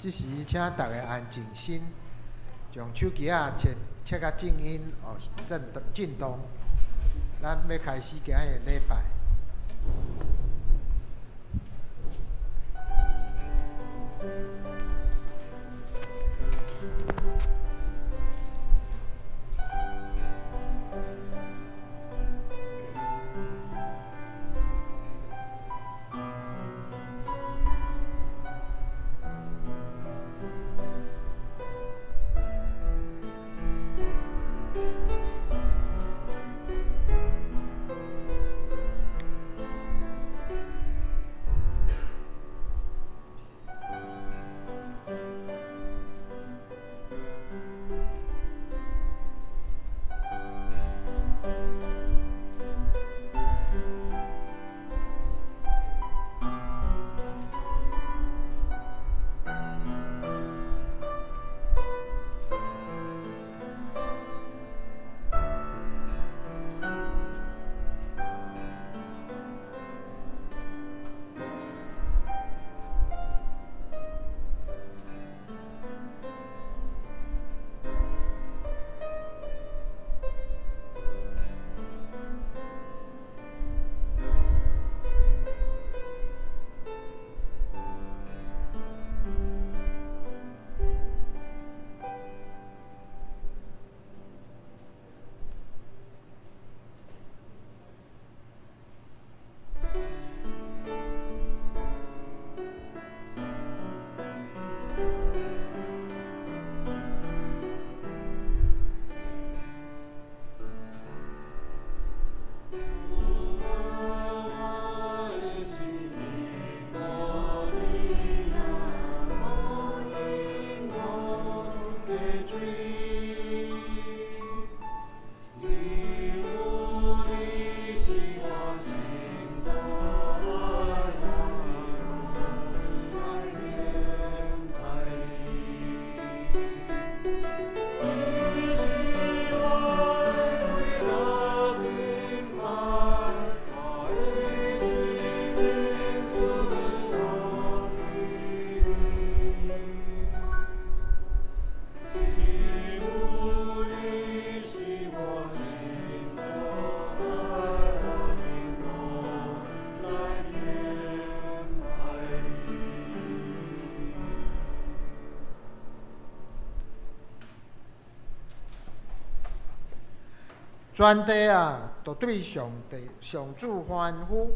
這時請逐家安靜心，將手機仔切切甲靜音哦，震震動。咱欲開始今仔日禮拜。全地啊，著對上帝、上主歡呼，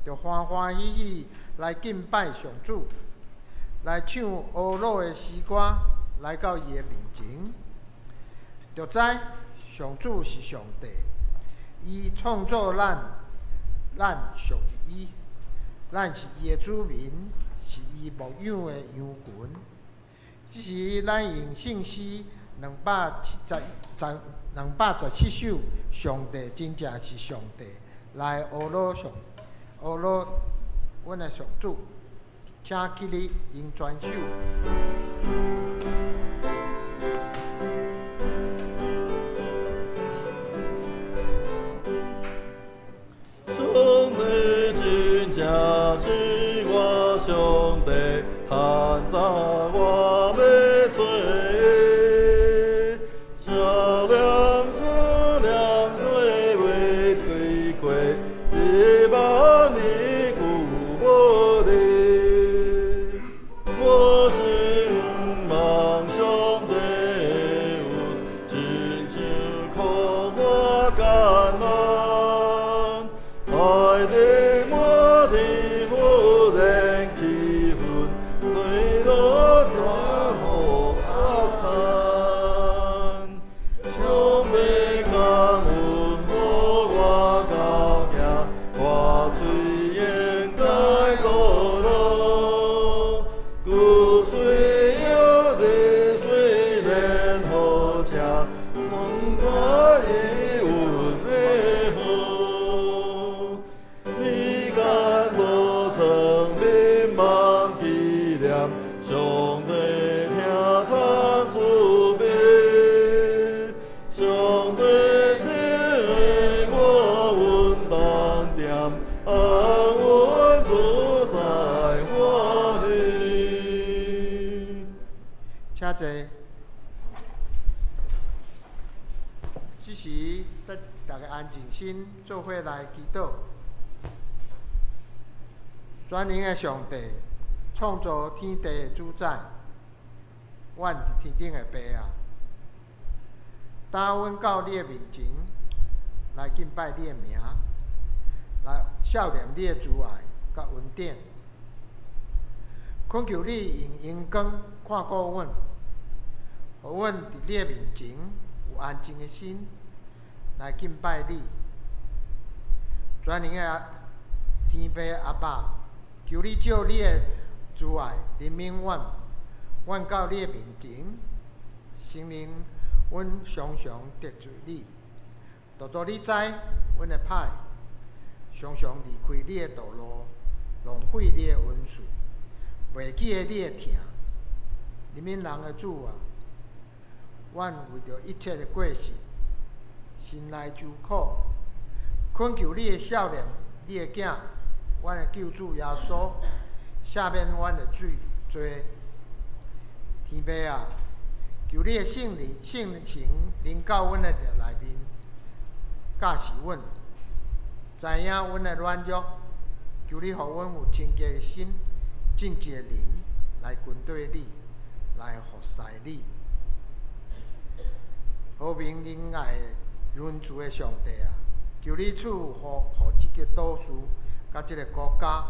著歡歡喜喜來敬拜上主，來唱呵咾的詩歌，來到伊的面前，著知上主是上帝，伊創造咱，咱屬於伊，咱是伊的子民，是伊牧養的羊群。這時，咱用聖詩270、217首，上帝真正是上帝，來呵咾上，呵咾阮的上主，請起立，用全首。上帝真正是我上帝，趁早我欲揣伊，車輛車輛做袂退過，1萬年久無離。我心望上帝有，親像苦我艱難，愛的滿天忽然氣憤，雖落這無壓慘。上帝感恩予我高行，我喙應該樂樂。骨髓有熱雖然好食，阮看伊阮的好。你敢無曾眠夢紀念，上帝疼痛慈悲，上帝是我阮當惦，安穩自在歡喜。謝。這時，大家安靜心，做伙來祈禱。全能的上帝，創造天地的主宰，阮佇天頂的父啊，帶阮到你的面前來敬拜你的名，來數念你的慈愛佮恩典。懇求你用榮光看顧阮，予阮佇你的面前有安靜的心來敬拜你。全能的天父阿爸，求你照你的慈愛憐憫阮，阮到你的面前，承認阮常常得罪你，獨獨你知阮的歹，常常離開你的道路，浪費你的恩賜，袂記得你的疼。憐憫人的主啊，阮為著一切的過失，心內愁苦，懇求你的少年，你的囝，阮的救主耶穌，赦免阮的罪罪。天父啊，求你的聖靈、聖神臨到阮的內面，教示阮，知影阮的軟弱，求你予阮有清潔的心、正直的靈來跟隨你，來服侍你。和平仁愛仁慈的上帝啊，求你賜福予這個都市佮這個國家，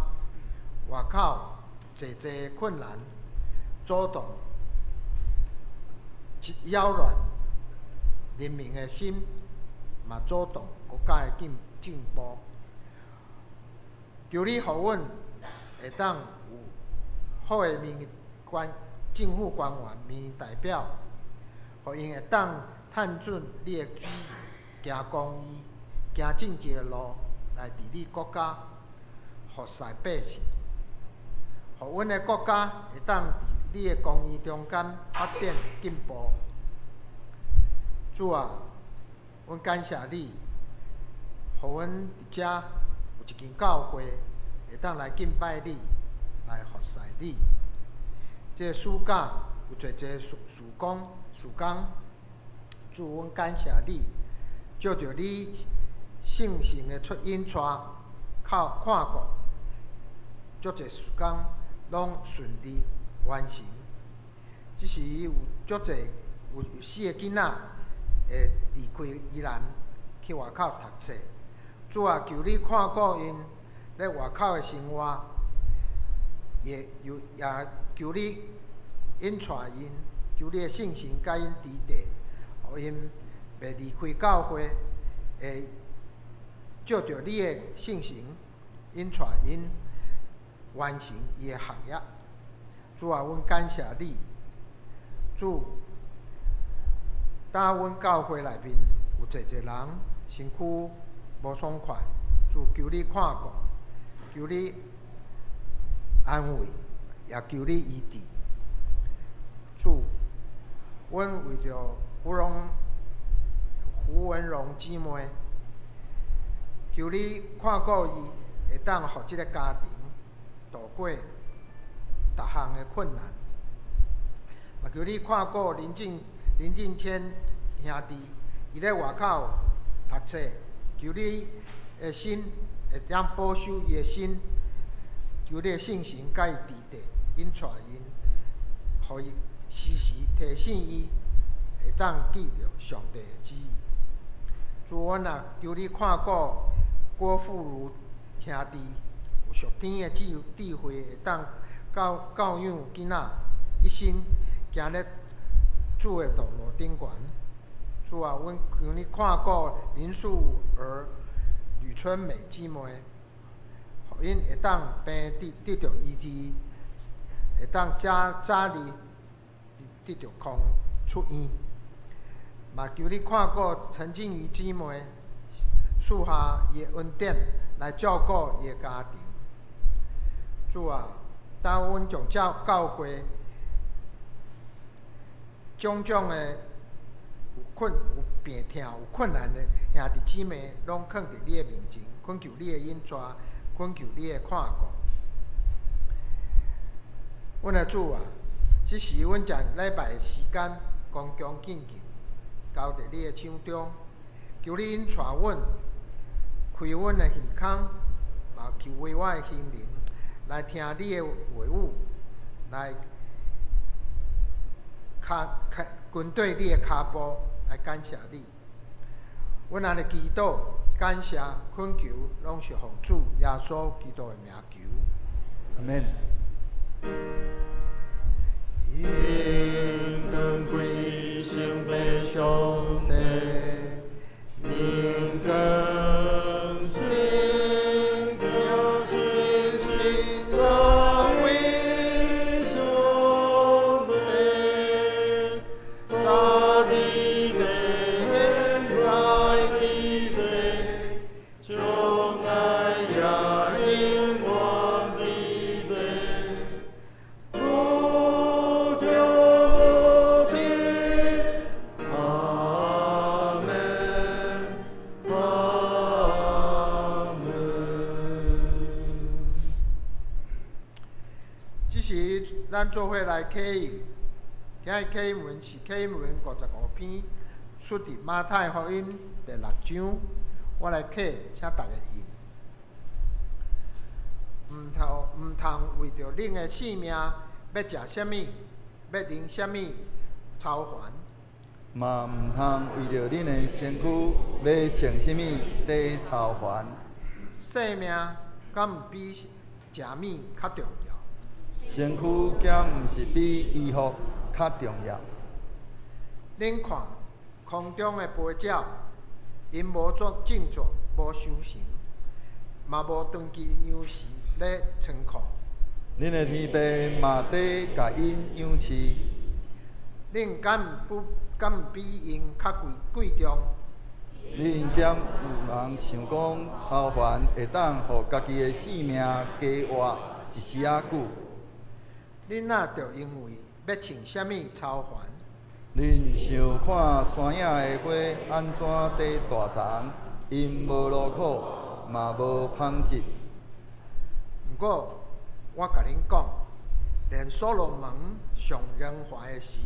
外口濟濟困難阻擋，擾亂人民的心，嘛阻擋國家的進步。求你予阮會當有好的民官政府官員、民代表，予𪜶會當探準你的旨意，行公義、行正直的路來治理國家，服侍百姓，予阮的國家會當佇你的公義中間發展進步。主啊，阮感謝你，予阮佇遮有一間教會，會當來敬拜你，來服侍你。這個暑假有濟濟事工，主，阮感謝你，借著你聖神的出引帶，靠看顧，足濟事工攏順利完成。這時有足濟有四個囡仔會離開宜蘭去外口讀冊。主啊，求你看顧𪜶咧外口的生活，也有也求你引帶𪜶，求你的聖神佮𪜶佇地，予𪜶袂離開教會，會借著你的聖神引帶𪜶完成伊的學業。主啊，阮感謝你，主，當阮教會內面有濟濟人身軀無爽快，主，求你看顧，求你安慰，也求你醫治。主，阮為著胡文榮姊妹，求你看顧伊，會當予這個家庭度過逐項的困難。嘛求你看顧林敬謙兄弟，伊咧外口讀冊，求你的心會當保守伊的心，求你的聖神佮伊佇地，引帶𪜶，予伊時時提醒伊，會當記著上帝的旨意。主，阮也求你看顧郭富如兄弟，有屬天的智慧，會當教養囡仔，一心行咧主的道路頂懸。主啊，阮求你看顧林素兒、呂春美姊妹，予𪜶會當病得著醫治，會當早早日得著康出院。嘛求你看顧陳靜瑜姊妹，賜下伊的恩典來照顧伊的家庭。主啊，當阮將教會種種的有病痛、有困難的兄弟姊妹，攏囥佇你的面前，懇求你的引帶，懇求你的看顧。阮的主啊，這這時，阮將禮拜的時間恭恭敬敬交佇你的手中，求你引帶阮，開阮的耳孔，嘛求為我的心靈來聽你的話語，來跤跟綴你的跤步來感謝你。阮按呢祈禱、感謝、懇求，攏是奉主耶穌基督的名求。阿門。榮光歸聖父上帝，榮光聖子聖三位上帝，早佇地，現在佇地，將來也永遠佇地。無窮無盡，阿門，阿門。這時，咱做伙來啟應。今日啟應文是啟應文55篇，出佇馬太福音第六章。我來啟，請逐家應。毋通為著恁的性命，欲食啥物，欲啉啥物，操煩。嘛毋通為著恁的身軀欲穿啥物咧操煩。性命敢毋比食物較重要？身軀敢毋是比衣服較重要？恁看空中的飛鳥，𪜶無做種作，無收成，嘛無囤積糧食咧倉庫。恁的天父嘛佇共𪜶養飼。恁敢毋比𪜶較貴重？恁敢有人想講操煩會當予家己的性命加活一絲仔久？恁若著因為欲穿啥物操煩？恁想看山野的花按怎佇大叢，𪜶無勞苦，嘛無紡織。毋過，我共恁講，連所羅門上榮華的時，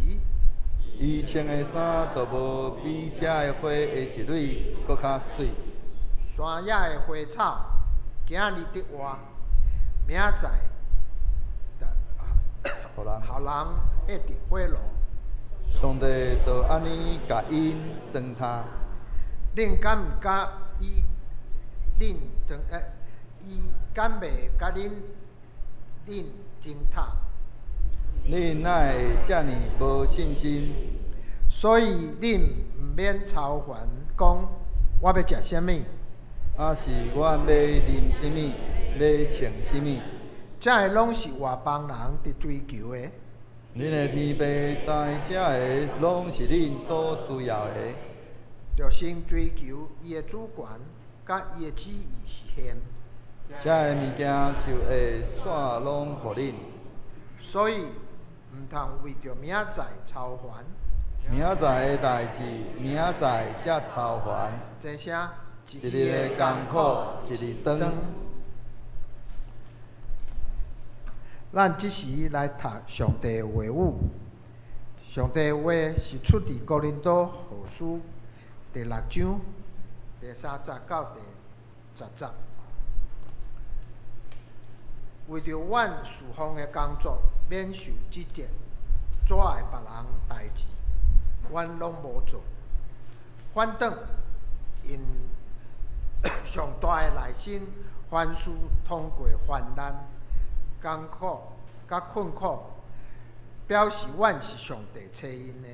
伊穿的衫都無比這的花的一蕊閣較媠。山野的花草，今仔日佇活，明仔載，予人予人煕佇火爐。上帝就按呢共𪜶裝呾。恁敢毋佮伊？恁裝欸？伊敢袂共恁增呾？恁哪會遮爾無信心？所以恁毋免操煩，講我欲食啥物，抑是我欲啉啥物，欲穿啥物？這个攏是外邦人佇追求的。恁的天父知這个攏是恁所需要的。著先追求伊的主權，佮伊的旨意實現。這个物件就會煞攏予恁。所以毋通為著明仔載操煩。明仔載的代誌，明仔載才操煩。這啥？一日的艱苦，一日當。咱這時來讀上帝的話語。上帝的話是出佇哥林多後書第六章第三節到第十節。為著阮事奉的工作免受指責，阻礙別人代誌，阮攏無做。反轉𪜶上大的耐心，凡事通過患難、艱苦、佮困苦，表示阮是上帝差𪜶的。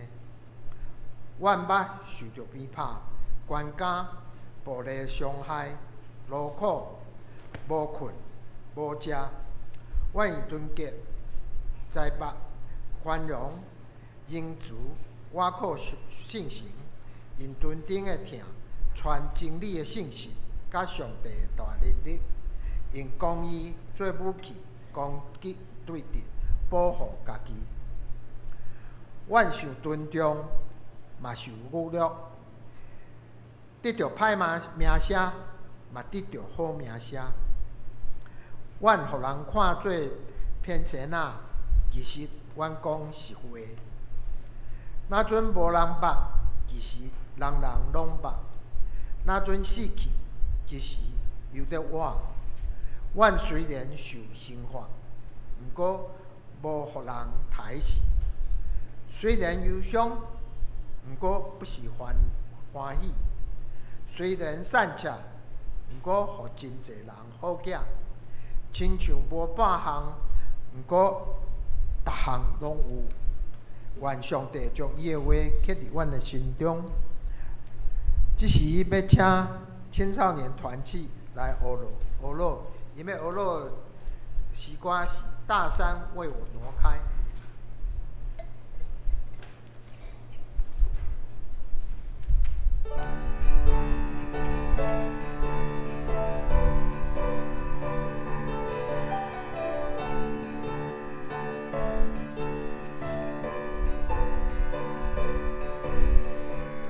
阮捌受著鞭拍、關監、暴力傷害、勞苦、無睏、無食。阮會團結、栽培、寬容、仁慈、倚靠聖神，用純正的疼傳真理的信息，佮上帝的大能力，用公義做武器，攻擊對敵，保護家己。阮受尊重，嘛受侮辱；得著歹名聲，嘛得著好名聲。阮予人看做偏跣仔，其實阮講實話。若陣無人捌，其實人人攏捌；若陣死去，其實猶佇活。阮雖然受刑罰，毋過無予人刣死；雖然憂傷，毋過不是歡歡喜；雖然散赤，毋過予真濟人好額。親像無半項，毋過逐項攏有。願上帝將伊的話刻佇阮的心中。這時欲請青少年團契來學樂，學樂，𪜶欲學樂詩歌是《大山為我挪開》。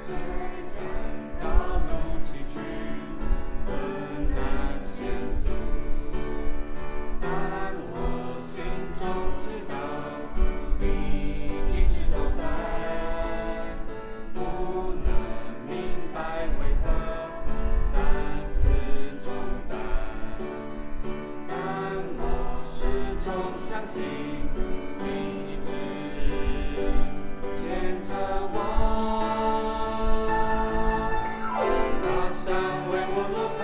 雖然道路崎嶇，困難險阻，但我心中知道，你一直都在。不能明白為何擔此重擔，但我始終相信你一直牽著我。大山為我挪開，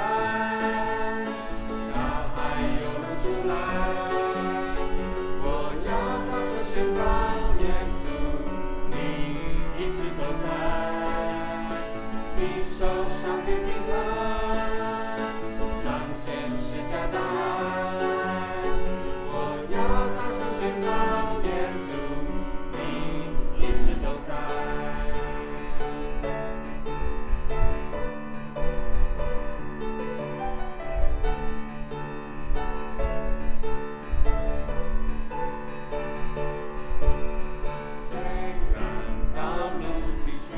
大海有路出來。我要大聲宣告耶穌，你一直都在。你手上的釘痕，彰顯十架大愛。我要大聲宣告耶穌，你一直都在。雖然道路崎嶇，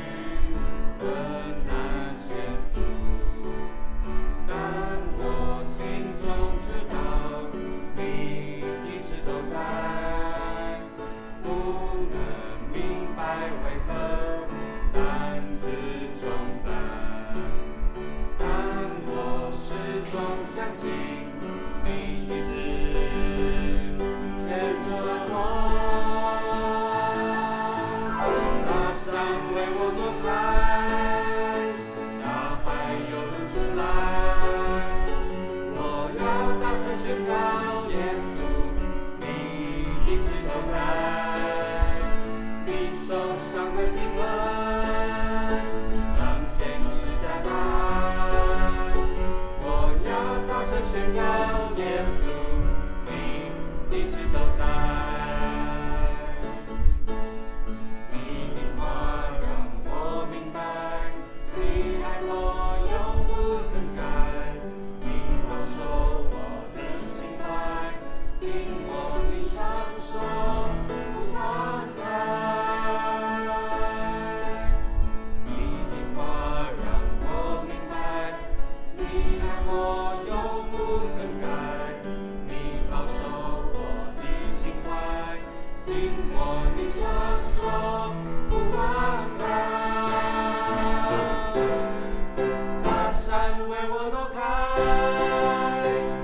困難險阻，但我心中知道，你一直都在。不能明白為何擔此重擔，但我始終相信你一直牽著我。大山為我挪開，大海有路出來。我要大聲宣告耶穌，你一直都在。你手上的釘痕，彰顯十架大愛。我要大聲宣告耶穌，你一直都在。你的話讓我明白，你愛我永不更改。你保守我的心懷，緊握你雙手不放開。你的話讓我明白，你愛我永不更改。你保守我的心懷，緊握你雙手不放開。大山為我挪開，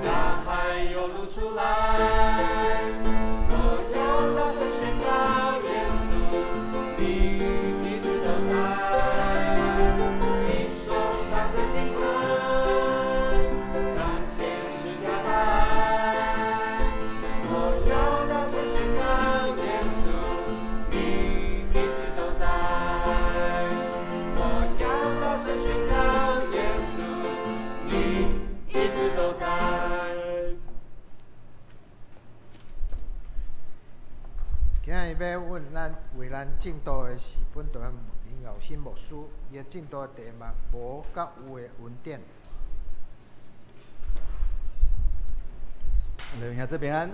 大海有路出來。我要大聲宣告耶穌，你一直都在。你手上的釘痕，彰顯十架大愛。我要大聲宣告耶穌，你一直都在。我要大聲宣告耶穌，你一直都在。今日欲阮咱為咱證道的是本堂林耀新牧師，伊的證道題目無佮有的恩典。劉兄姊平安。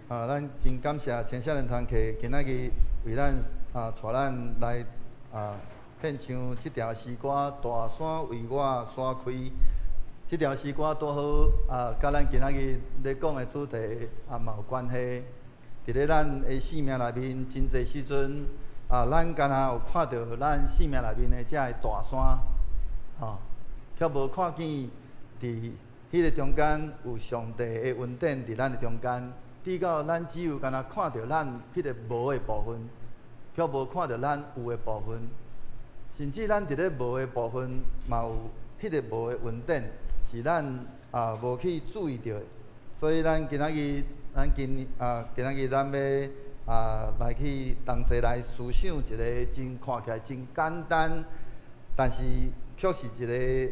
啊，咱真感謝青少年團契今仔日為咱啊，帶咱來啊獻唱這條詩歌《大山為我徙開》。這條詩歌拄好啊，佮咱今仔日咧講的主題啊嘛有關係。佇佇咧咱的生命內面，真濟時陣啊，咱敢若有看著咱生命內面的這个大山，吼，卻無看見佇彼个中間有上帝的恩典佇咱的中間。直到咱只有敢若看著咱彼个無的部分，卻無看著咱有的部分。甚至咱佇咧無的部分，嘛有彼个無的恩典，是咱啊無去注意著的。所以咱今仔日，咱今啊今仔日咱欲啊來去同齊來思想一个真看起來真簡單，但是卻是一個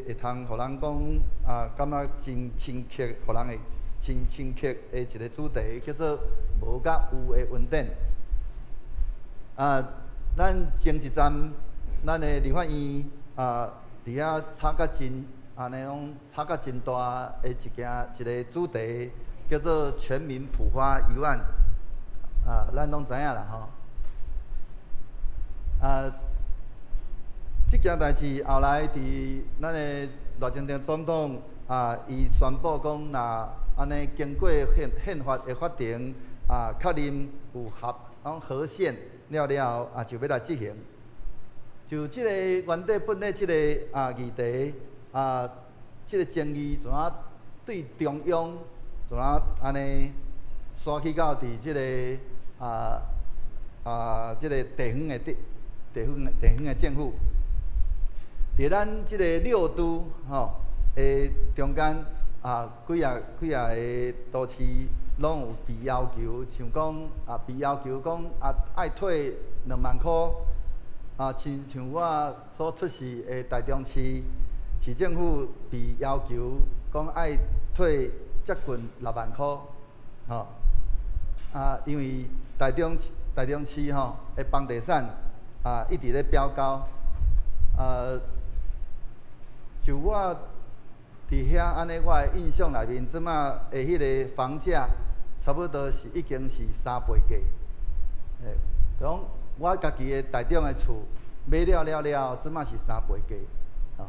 會通予人講啊，感覺真深刻，予人會真深刻的一个主題，叫做無佮有的恩典。啊，咱前一站，咱的立法院啊，佇遐吵甲真，按呢講吵甲真大的一件一个主題，叫做全民普發一萬。啊，咱攏知影啦吼。啊，這件代誌後來佇咱的賴清德總統啊，伊宣布講，若按呢經過憲憲法的法庭啊確認有合講合憲了了後，啊就欲來執行。就這个原底本咧這个啊議題啊，這个爭議怎啊對中央怎啊按呢徙去到佇這个啊啊這个地方的地地方地方的政府，佇咱這个六都吼的中間啊，幾仔幾仔个都市攏有被要求，像講啊被要求講啊愛退2萬箍啊，親像我所出世的台中市市政府被要求講愛退接近6萬箍，吼啊，因為台中市吼的房地產啊一直咧飆高，啊，就我佇遐按呢，我的印象內面，這馬的彼个房價差不多是已經是3倍價，欸，講我家己的台中的厝買了了了，這馬是三倍價，吼，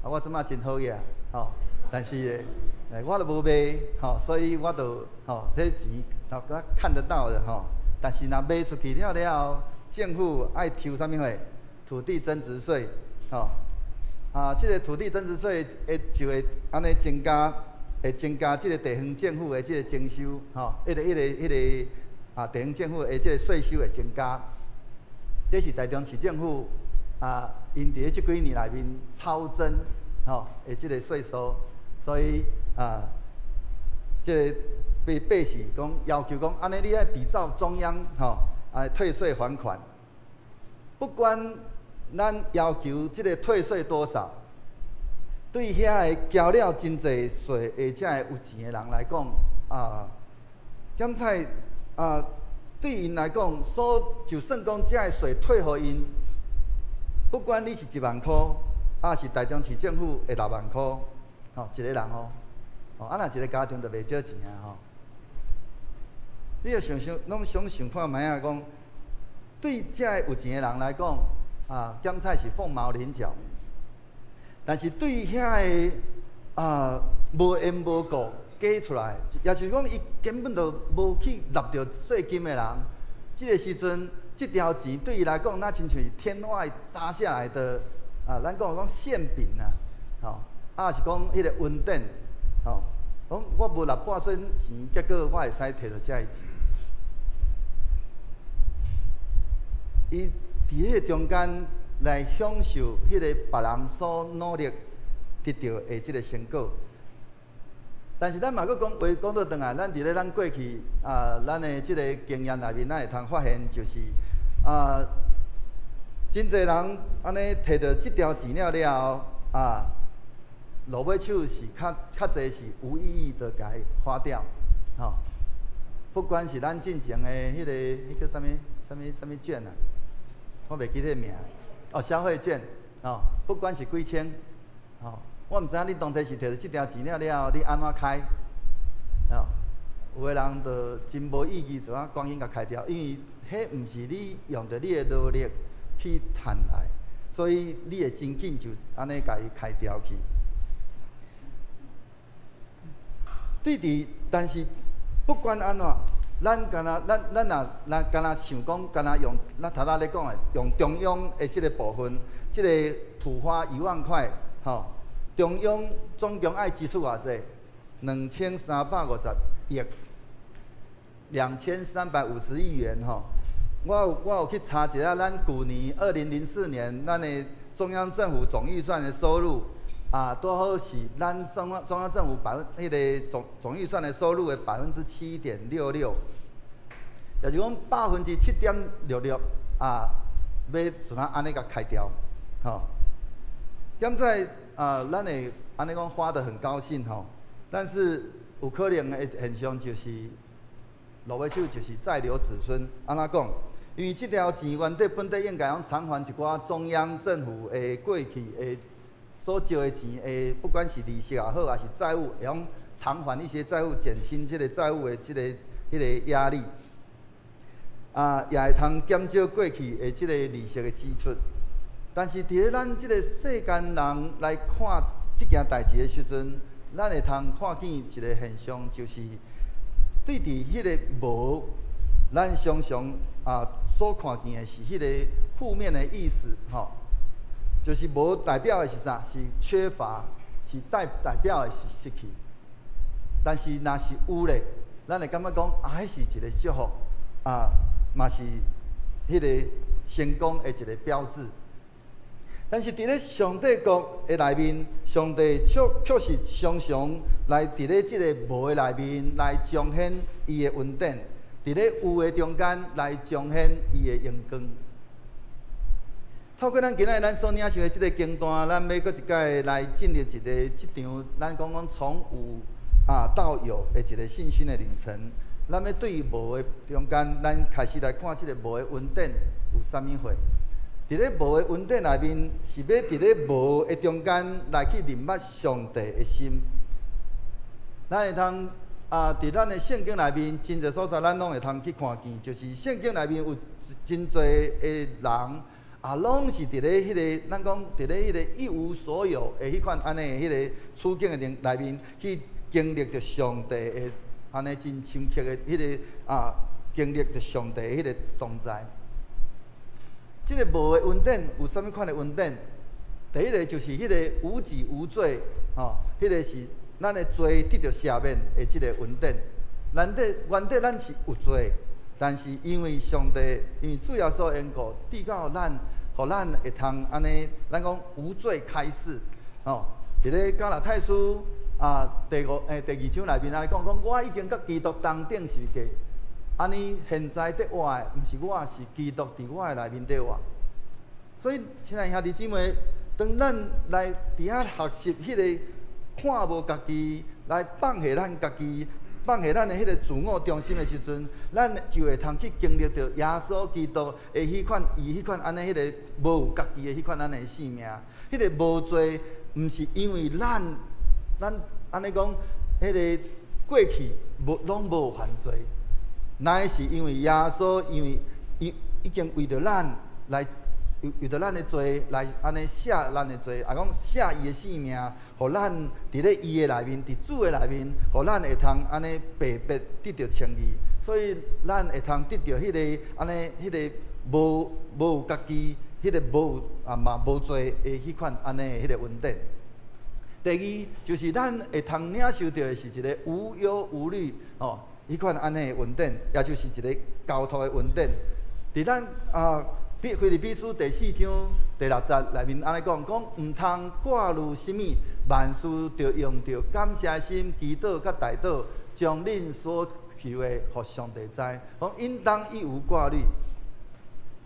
啊，我這馬真好額，吼，但是欸，我都無賣，吼，所以我就吼，這錢都看得到的吼，但是若賣出去了了後，政府愛抽啥物貨？土地增值稅，吼。啊，這个土地增值稅會就會按呢增加，會增加這个地方政府的這个徵收，吼，彼个啊，地方政府的這个稅收會增加。這是台中市政府啊，𪜶佇咧這幾年內面超徵，吼，的這个稅收，所以啊，這个被百姓講要求講，按呢你愛比照中央，吼，啊退稅還款，不管咱要求這个退稅多少，對遐个交了真濟稅的這个有錢的人來講，啊，減菜啊，對𪜶來講，所就算講這个稅退予𪜶，不管你是1萬箍，抑是台中市政府的6萬箍，吼，一个人哦，吼，啊，若一个家庭就袂少錢啊，吼。你著想想，攏想想看覓仔講，對這个有錢的人來講，啊，減菜是鳳毛麟角，但是對遐个啊無緣無故加出來，也就是講伊根本就無去納著稅金的人，這个時陣，這條錢對伊來講，若親像是天外砸下來的啊，咱講講餡餅啊，吼，啊是講彼个恩典，吼，講我無納半仙錢，結果我會使提著這个錢。伊佇彼个中間來享受彼个別人所努力得著的這个成果，但是咱嘛閣講話講倒轉來，咱佇咧咱過去啊，咱的這个經驗內面，咱會通發現就是啊，真濟人按呢提著這條錢了了後啊，落尾手是較較濟是無意義的共伊花掉，吼，不管是咱進前的彼个彼个啥物啥物啥物券啊。我袂記得名，哦，消費券，哦，不管是幾千，哦，我毋知影你當初是提著這條錢了了後，你按怎開？哦，有的人就真無意義，就按趕緊共開掉，因為彼毋是你用著你的勞力去趁來，所以你會真緊就按呢共伊開掉去。對佇，但是不管按怎，咱敢若咱咱若咱敢若想講，敢若用咱頭拄咧講的，用中央的這个部分，這个普發1萬塊，吼，中央總共愛支出偌濟？2350億，2350億元吼。我有去查一下，咱舊年2004年，咱的中央政府總預算的收入啊，拄好是咱中央政府百分彼个總預算的收入的7.66%，也就是講7.66%啊，欲怎啊按呢共開掉，吼。現在啊，咱會按呢講花得很高興吼，但是有可能的現象就是落尾手就是債留子孫，按怎講？因為這條錢原底本底應該用償還一寡中央政府的過去的所借的錢的，不管是利息也好，還是債務，會用償還一些債務，減輕這個債務的這个彼个壓力。啊，也會通減少過去的這个利息的支出。但是佇咧咱這个世間人來看這件代誌的時陣，咱會通看見一个現象，就是對佇彼个無，咱常常啊所看見的是彼个負面的意思，吼，就是無代表的是啥？是缺乏，是代表的是失去。但是若是有咧，咱會感覺講啊，彼是一个祝福，啊，嘛是彼个成功的一个標誌。但是佇咧上帝國的內面，上帝卻是常常來佇咧這个無的內面來彰顯伊的恩典，佇咧有的中間來彰顯伊的榮光。透過咱今仔日咱所領受的這个經段，咱欲閣一擺來進入一个這場咱講講從有啊到有的一个信心的旅程。咱欲對無的中間，咱開始來看這个無的恩典有啥物貨。佇咧無的恩典內面，是欲佇咧無的中間來去認捌上帝的心。咱會通啊，佇咱的聖經內面，真濟所在，咱攏會通去看見，就是聖經內面有真濟的人啊，攏是佇咧彼个，咱講佇咧彼个一無所有的彼款按呢彼个處境的內面，去經歷著上帝的按呢真深刻的彼个啊，經歷著上帝彼个同在。這个無的恩典有啥物款的恩典？第一个就是彼个無己無罪，吼，彼个是咱的罪得著赦免的這个恩典。咱底原底咱是有罪，但是因為上帝，因為主耶穌緣故，治到咱，予咱會通按呢，咱講無罪開釋，吼。佇咧加拉太書啊第五第二章內面按呢講，講我已經佮基督同釘十字架。按呢，現在佇活的，毋是我，是基督佇我的內面佇活。所以，親愛兄弟姊妹，當咱來佇遐學習彼个看無家己，來放下咱家己，放下咱的彼个自我中心的時陣，咱就會通去經歷著耶穌基督的彼款，伊彼款按呢彼个無有家己的彼款按呢性命。彼个無罪，毋是因為咱按呢講，彼个過去無攏無犯罪。乃是因為耶穌，因為伊已經為著咱來，為著咱的罪來按呢捨咱的罪，也講捨伊的性命，予咱佇咧伊的內面，佇主的內面，予咱會通按呢白白得著稱義。所以咱會通得著彼个按呢彼个無有家己，彼个無啊嘛無罪的彼款按呢彼个恩典。第二就是咱會通領受著的是一个無憂無慮哦。彼款按呢恩典，也就是一个交託的恩典。佇咱啊，腓立比書第四章第六節內面按呢講，講毋通掛慮啥物，萬事著用著感謝心、祈禱佮代禱，將恁所求的，予上帝知。講應當一無掛慮，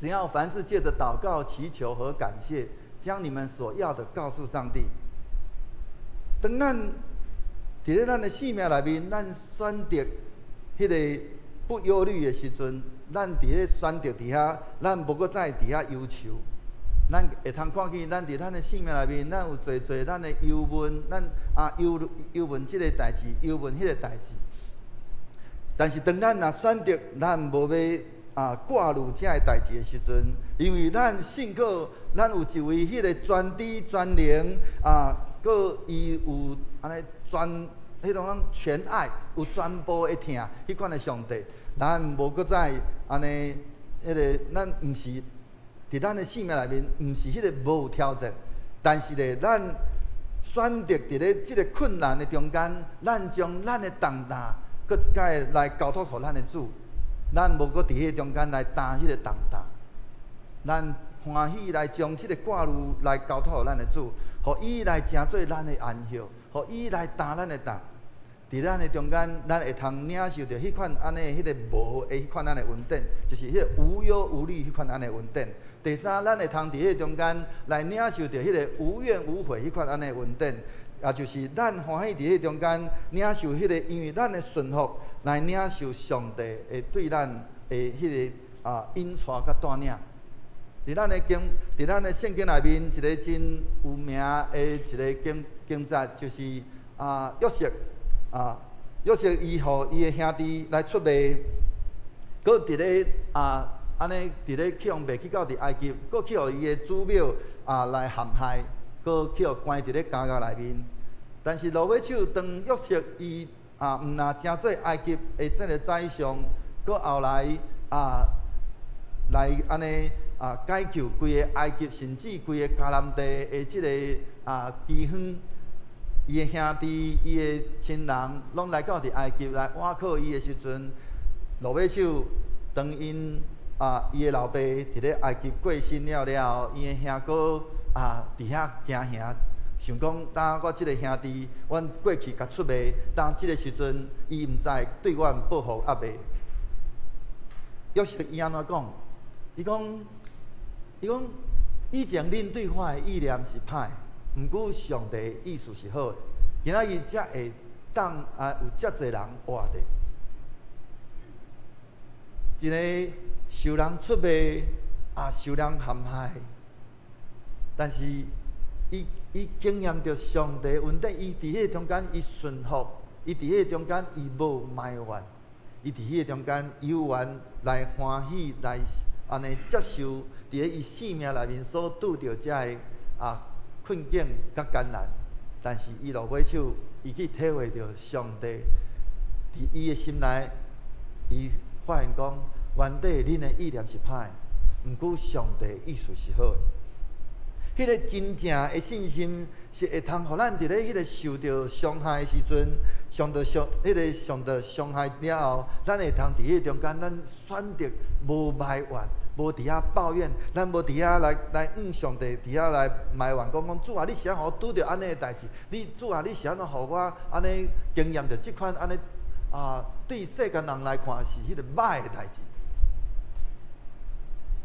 只要凡事借著禱告、祈求和感謝，將你們所要的告訴上帝。當咱佇咧咱的生命內面，咱選擇彼个不憂慮的時陣，咱佇咧選擇佇遐，咱無閣再佇遐憂愁。咱會通看見，咱佇咱的生命內面，咱有濟濟咱的憂悶，咱啊憂憂悶這个代誌，憂悶彼个代誌。但是當咱若選擇咱無欲啊掛慮這个代誌的時陣，因為咱信靠，咱有一位彼个全知全能啊，閣伊有按呢全彼種講全愛，有全部的疼，彼款的上帝，咱無閣再按呢，彼个咱毋是佇咱的生命內面，毋是彼个無有挑戰，但是咧，咱選擇佇咧這个困難的中間，咱將咱的重擔，閣一擺來交託予咱的主，咱無閣佇彼个中間來擔彼个重擔，咱歡喜來將這个掛慮來交託予咱的主，予伊來成做咱的安歇，予伊來擔咱的擔。佇咱的中間，咱會通領受著彼款按呢，彼个無的彼款按呢恩典，就是彼個無憂無慮彼款按呢恩典。第三，咱會通佇彼個中間來領受著彼個無怨無悔彼款按呢恩典，也就是咱歡喜佇彼個中間領受彼個，因為咱的順服來領受上帝會對咱的彼个引帶佮帶領。佇咱的經，佇咱的聖經內面，一个真有名的一个經經節，就是約瑟啊，約瑟伊予伊的兄弟來出賣，閣佇咧按呢佇咧去予賣去到佇埃及，閣去予伊的祖母來陷害，閣去予關佇咧監獄內面。但是落尾手，當約瑟伊毋若成做埃及的這个宰相，閣後來來按呢解救規个埃及，甚至規个迦南地的這个饑荒，伊的兄弟、伊的親人，攏來到佇埃及來倚靠伊的時陣，落尾手當𪜶伊的老爸佇咧埃及過身了了後，伊的兄哥佇遐驚嚇，想講當我這个兄弟，阮過去共出賣，當這个時陣，伊毋知對阮報復抑未。約瑟伊按怎講？伊講，伊講以前恁對我的意念是歹，毋過上帝的意思是好的。今仔日才會當有遮濟人活著。一个受人出賣，受人陷害，但是伊伊經驗著上帝恩典，伊佇彼个中間伊順服，伊佇彼個中間伊無埋怨，伊佇彼個中間猶原來歡喜來按呢接受佇咧伊生命內面所拄著遮个困境佮艱難，但是伊落尾手，伊去體會著上帝佇伊的心內，伊發現講，原底恁的意念是歹，毋過上帝的意思是好的。彼个真正的信心是會通予咱佇咧彼个受著傷害的時陣，受著傷，彼个受著傷害了後，咱會通佇彼个中間，咱選擇無埋怨，無佇遐抱怨，咱無佇遐來來向上帝佇遐來埋怨，講講主啊，你是按怎予我拄著按呢的代誌？你主啊，你是按怎予我按呢經驗著這款按呢對世間人來看是彼个歹的代誌。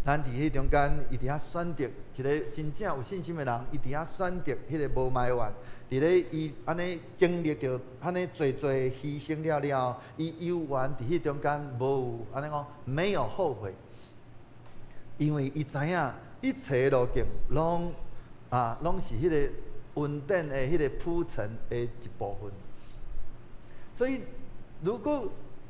咱佇彼中間，伊佇遐選擇一个真正有信心的人，伊佇遐選擇彼个無埋怨，佇咧伊按呢經歷著按呢濟濟犧牲了了後，伊猶原佇彼中間無有按呢講，沒有後悔，因為伊知影一切路徑攏攏是彼个恩典的彼个鋪陳的一部分。所以，如果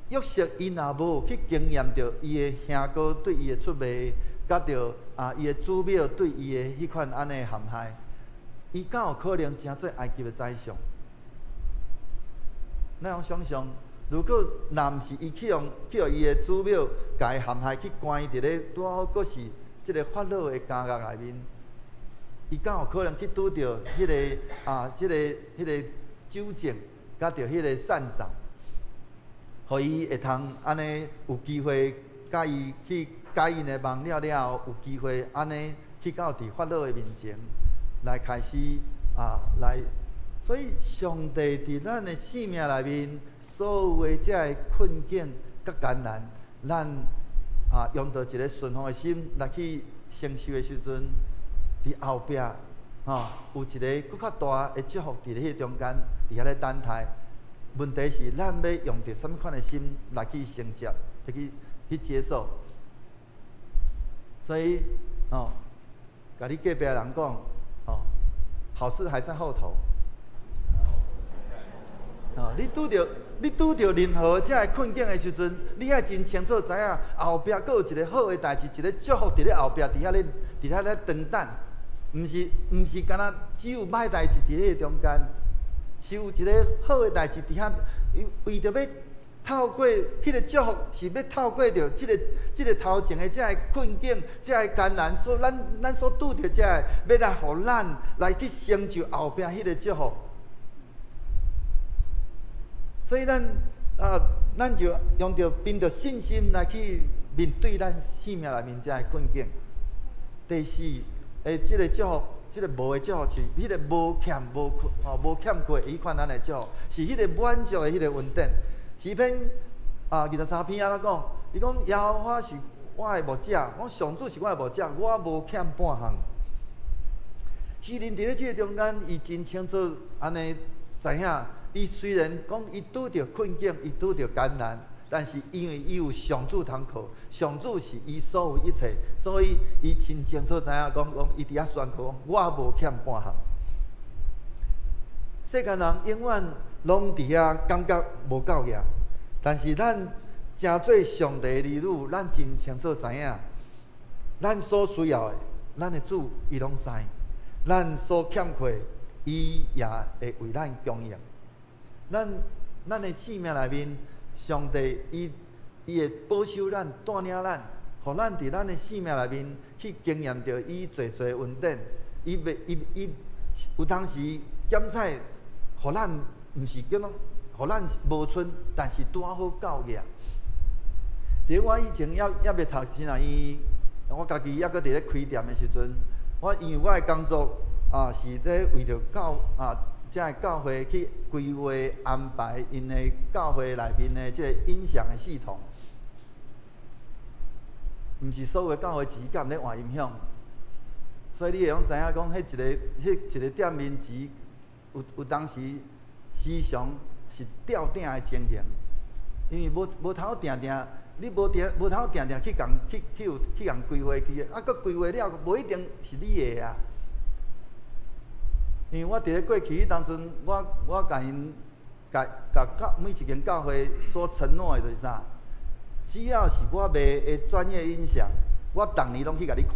約瑟伊若無去經驗著伊的兄哥對伊的出賣，佮著伊的祖母對伊的彼款按呢陷害，伊敢有可能成做埃及的宰相？咱用想像，如果若毋是伊去予去予伊的祖母共伊陷害，去關佇咧拄好閣是這个法老的監獄內面，伊敢有可能去拄著彼个這个彼个酒政，佮著彼个膳長？予伊會通按呢有機會，佮伊去解𪜶的夢了了後，有機會按呢去到佇法老的面前來開始來，所以上帝佇咱的生命內面所有的這个困境佮艱難，咱用著一个順服的心來去承受的時陣，佇後壁吼有一个閣較大的祝福佇咧彼中間，佇遐咧等待。問題是，咱欲用著啥物款的心來去承接，去去接受。所以，哦，共你隔壁人講，哦，好事還在後頭。哦，你拄著你拄著任何這个困境的時陣，你愛真清楚知影後壁閣有一个好的代誌，一个祝福佇咧後壁，佇遐咧佇遐咧等等，毋是毋是干焦只有歹代誌佇彼个中間。是有一个好的代誌佇遐，為著欲透過彼个祝福，是欲透過著這個頭前的這个困境、這个艱難，所咱所拄著這个，欲來予咱來去成就後壁彼个祝福。所以咱啊，咱就用著憑著信心來去面對咱生命內面這个困境。第四，這个祝福，這个無的祝福是彼个無欠無缺吼，無欠過彼款咱的祝福，是彼個滿足的彼個恩典。詩篇啊23篇按怎講？伊講耶和華是我的牧者，講上主是我的牧者，我無欠半項。詩人佇咧這个中間，伊真清楚按呢知影，伊雖然講伊拄著困境，伊拄著艱難，但是因為伊有上主通靠，上主是伊所有一切，所以伊真清楚知影講講，伊佇遐宣告講，我無欠半項。世間人永遠攏佇遐感覺無夠額，但是咱成做上帝的兒女，咱真清楚知影，咱所需要的，咱的主伊攏知，咱所欠缺，伊也會為咱供應。咱的生命內面，上帝伊會保守咱、帶領咱，予咱佇咱的生命內面去經驗著伊濟濟恩典。伊袂伊伊有當時檢採，予咱毋是叫做予咱無賰，但是拄仔好夠額。佇我以前猶未讀神學院，我家己猶閣佇咧開店的時陣，我因為我的工作啊是咧為著教啊。這个教會去規劃安排𪜶的教會內面的這個音響的系統，毋是所有的教會錢敢咧換音響，所以你會用知影講，彼一個店面錢有當時時常是吊鼎的情形，因為無通定定，你無定無通定定去共去去有去共規劃去，啊，閣規劃了，無一定是你的啊。因為我佇咧過去彼當陣，我共𪜶共共教每一間教會所承諾的就是啥？只要是我賣的專業音響，我逐年攏去共你看，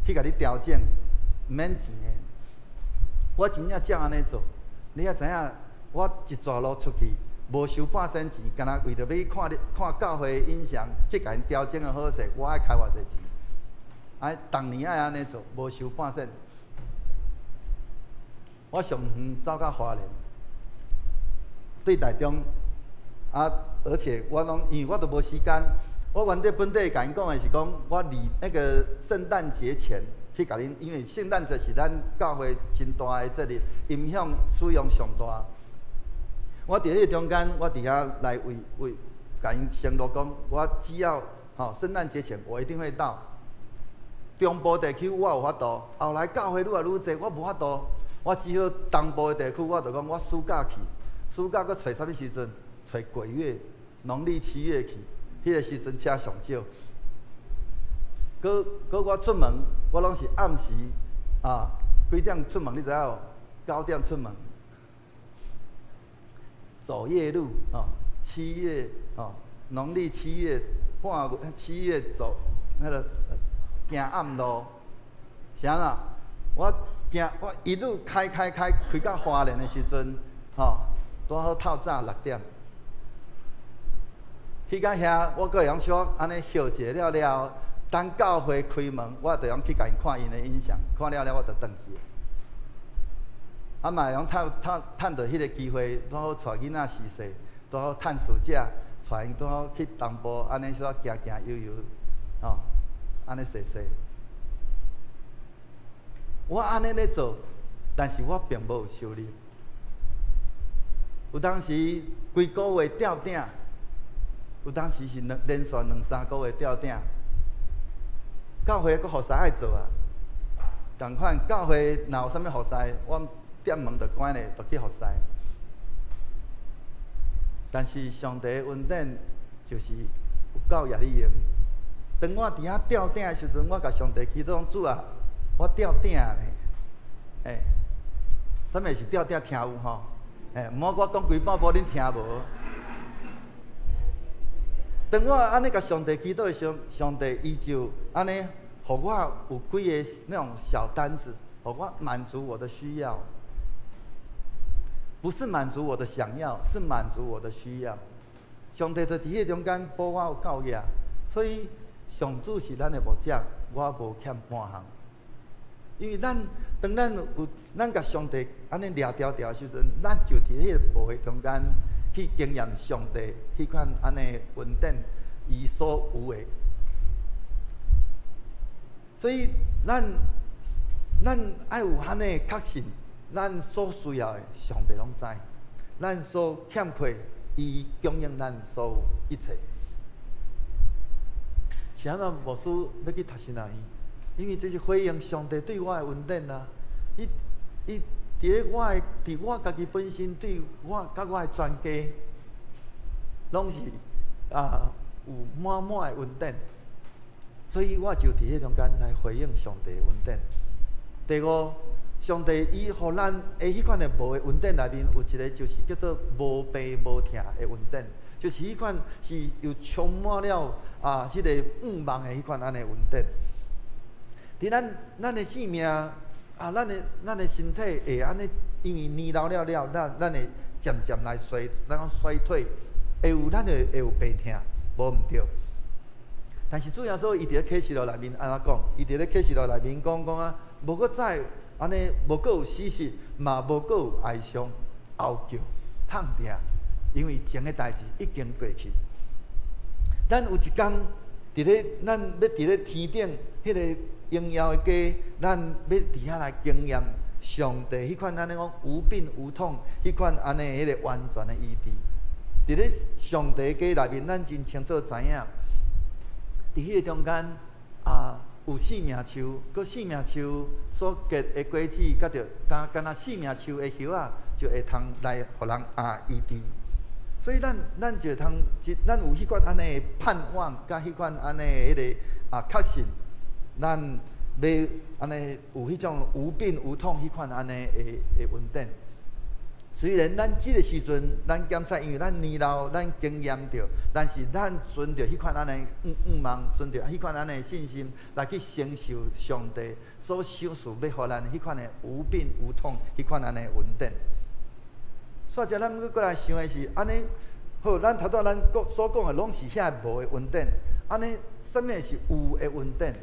去共你調整，毋免錢的。我真正才按呢做，你也知影，我一逝路出去，無收半仙錢，干焦為著欲去看你看教會的音響，去共𪜶調整的好勢，我愛開偌濟錢？哎，逐年愛按呢做，無收半仙。我上遠走到花蓮，對台中，啊，而且我攏因為我都無時間，我原底本底共𪜶講的是講，我離那個聖誕節前去共恁，因為聖誕節是咱教會真大的節日，音響使用上大。我佇彼個中間，我佇遐來為為共𪜶承諾講，我只要吼聖誕節前，我一定會到。中部地區我有法度，後來教會愈來愈濟，我無法度。我只好東部的地區，我就講我暑假去，暑假閣揣啥物時陣？揣鬼月，農曆7月去，彼個時陣車上少。閣閣我出門，我攏是暗時啊，幾點出門？你知影無？9點出門，走夜路哦，七月哦，農曆七月半月，七月走彼个行暗路，啥啊？我行，我一路開開開，開到花蓮的時陣，吼，拄好透早6點。去到遐，我閣會用小按呢歇一下了了，等教會開門，我就用去共𪜶看𪜶的音響，看了了我就轉去。啊嘛會用趁趁趁著彼个機會，拄好帶囡仔序細，拄好趁暑假，帶𪜶拄好去東部，按呢小可行行遊遊，吼，按呢踅踅。我按呢咧做，但是我並無有收入。有當時規個月吊鼎，有當時是兩連續兩三個月吊鼎。教會閣服侍愛做啊，仝款教會若有啥物服侍，阮店門就關咧，就去服侍。但是上帝的恩典就是有夠額你用。當我佇遐吊鼎的時陣，我共上帝祈禱講主啊，我吊鼎呢，欸，啥物是吊鼎聽有吼？欸，毋好我講規半晡恁聽無。當我按呢共上帝祈禱的時陣，上帝伊就按呢，予我有幾个那種小單子，予我滿足我的需要。不是滿足我的想要，是滿足我的需要。上帝就佇彼中間保我有夠額，所以上主是咱的牧者，我無欠半項。因為咱當咱有咱共上帝按呢掠牢牢的時陣，咱就佇彼個無的中間去經驗上帝彼款按呢恩典，伊所有的。所以咱愛有按呢確信，咱所需要的上帝攏知，咱所欠缺，伊供應咱所有一切。是按怎牧師欲去讀神學院？因為這是回應上帝對我的恩典啊！伊伊佇咧我的，佇我家己本身對我佮我的全家，攏是啊有滿滿的恩典，所以我就佇彼中間來回應上帝的恩典。第五，上帝伊予咱的彼款的無的恩典內面，有一個就是叫做無病無疼的恩典，就是彼款是有充滿了啊，彼個盼望的彼款按呢恩典。佇咱的生命啊，咱的身體會按呢，因為年老了了，咱會漸漸來衰，咱講衰退，會有咱會會有病疼，無毋對。但是主耶穌伊佇咧啟示錄內面按怎講？伊佇咧啟示錄內面講講啊，無閣再按呢，無閣有死屍，嘛無閣有哀傷、哀叫、痛疼，因為前的代誌已經過去。咱有一工佇咧，咱欲佇咧天頂彼個榮耀的家，咱欲佇遐來經驗上帝彼款按呢講無病無痛，彼款按呢彼個完全的醫治。佇咧上帝家內面，咱真清楚知影，佇彼個中間啊，有生命樹，閣生命樹所結的果子，佮著敢敢若生命樹的葉仔，就會通來予人啊醫治。所以咱咱就通，咱有彼款按呢盼望，佮彼款按呢彼個啊確信，咱欲按呢有彼種無病無痛彼款按呢的的恩典。雖然咱這个時陣，咱檢測，因為咱年老，咱經驗著，但是咱存著彼款按呢盼望，存著彼款按呢信心來去承受上帝所賞賜欲予咱彼款的無病無痛彼款按呢恩典。煞者咱閣過來想的是，按呢好，咱頭拄咱講所講的攏是遐無的恩典，按呢啥物是有的恩典？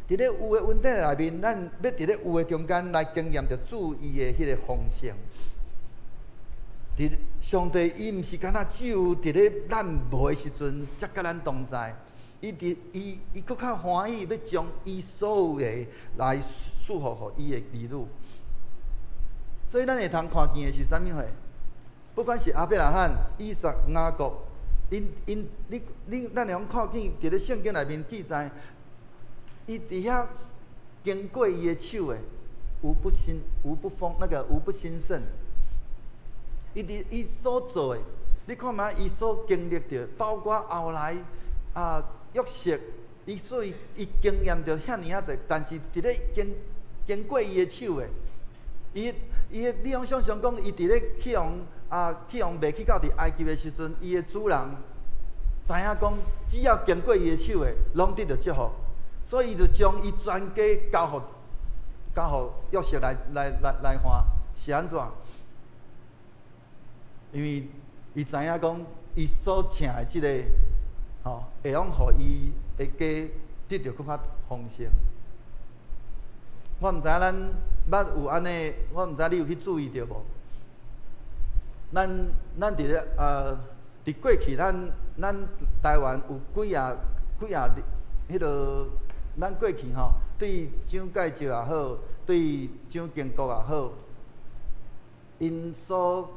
佇咧有的恩典內面，咱欲佇咧有的中間來經驗著主伊的彼個豐盛。佇上帝伊毋是干焦只有佇咧咱無的時陣才佮咱同在，伊佇伊伊閣較歡喜欲將伊所有的來賜福予伊的兒女。所以咱會通看見的是啥物貨？不管是亞伯拉罕、以撒、雅各，𪜶𪜶你你咱會通看見佇咧聖經內面記載，伊佇遐經過伊的手的，無不興無不豐那個無不興盛。伊佇伊所做的，你看覓伊所經歷著，包括後來啊約瑟，伊所以伊經驗著遐爾仔濟，但是佇咧經經過伊的手的，伊伊的你攏想像講，伊佇咧去予啊去予賣去到佇埃及的時陣，伊的主人知影講，只要經過伊的手的，攏得著祝福，所以伊就將伊全家交予交予約瑟來來來來看，是按怎？因為伊知影講，伊所請的這個，吼，會用予伊的家得著閣較豐盛。我毋知影咱捌有按呢，我毋知你有去注意著無？咱咱佇咧呃，佇過去咱咱台灣有幾仔幾仔彼落，咱過去吼，對蔣介石也好，對蔣經國也好，𪜶所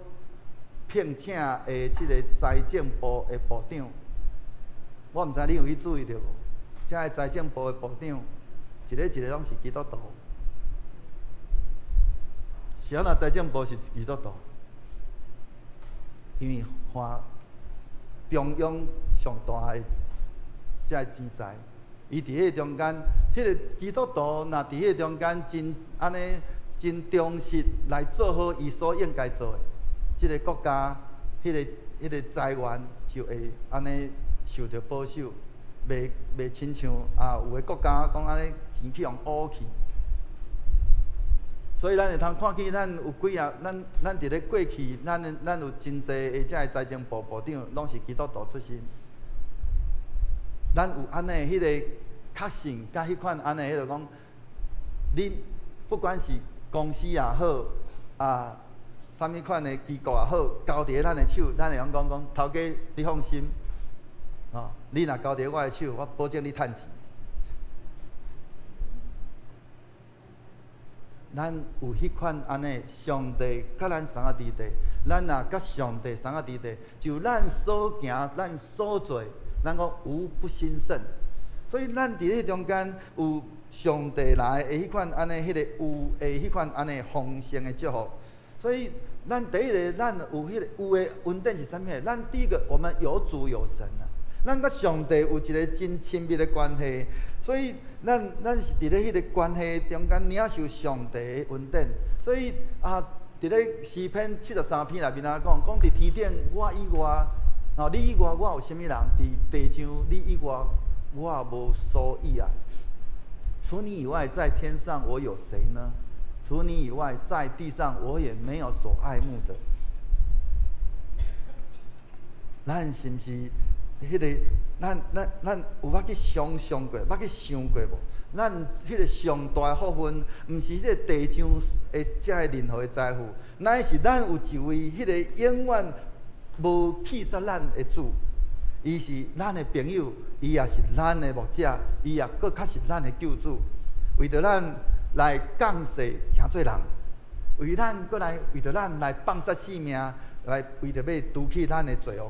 聘請的這個財政部的部長，我毋知你有去注意著無？這个財政部的部長，一个一个攏是基督徒。是按怎財政部是基督徒？因為花中央上大的這个錢財，伊佇彼個中間，彼個基督徒若佇彼個中間真按呢真忠實來做好伊所應該做的，這个國家彼个彼個財源就會按呢受著保守，袂袂親像啊有的國家講按呢錢去予烏去。所以咱會通看見，咱有幾啊？咱佇咧過去，咱有真濟的這个財政部部長，攏是基督徒出身。咱有按呢彼个確信，佮彼款按呢彼个講，恁不管是公司也好，啊，啥物款的機構也好，交佇咧咱的手，咱會用講講，頭家你放心，哦，你若交佇我的手，我保證你趁錢。咱有彼款按呢，上帝佮咱相佮佇佇，咱若佮上帝相佮佇佇，就咱所行、咱所做，咱講無不興盛。所以咱佇咧中間有上帝來的彼款按呢，彼个有的彼款按呢豐盛的祝福。所以咱第一个，咱有彼个有的恩典是啥物？咱第一個，我們有主有神啊。咱佮上帝有一個真親密的關係，所以咱是佇咧彼个關係中間領受上帝的恩典。所以啊，佇咧詩篇73篇內面啊講，講佇天頂我以外，哦，你以外我有啥物人？佇地上你以外我無所依愛。除你以外，在天上我有誰呢？除你以外，在地上我也沒有所愛慕的。咱是毋是？彼个，咱有捌去想像過，捌去想過無？咱彼个上大的福分，毋是彼个地上的遮个任何的財富，乃是咱有一位彼个永遠無棄殺咱的主，伊是咱的朋友，伊也是咱的牧者，伊也閣較是咱的救主，為著咱來降世成做人，為咱閣來為著咱來放殺性命，來為著欲除去咱的罪惡。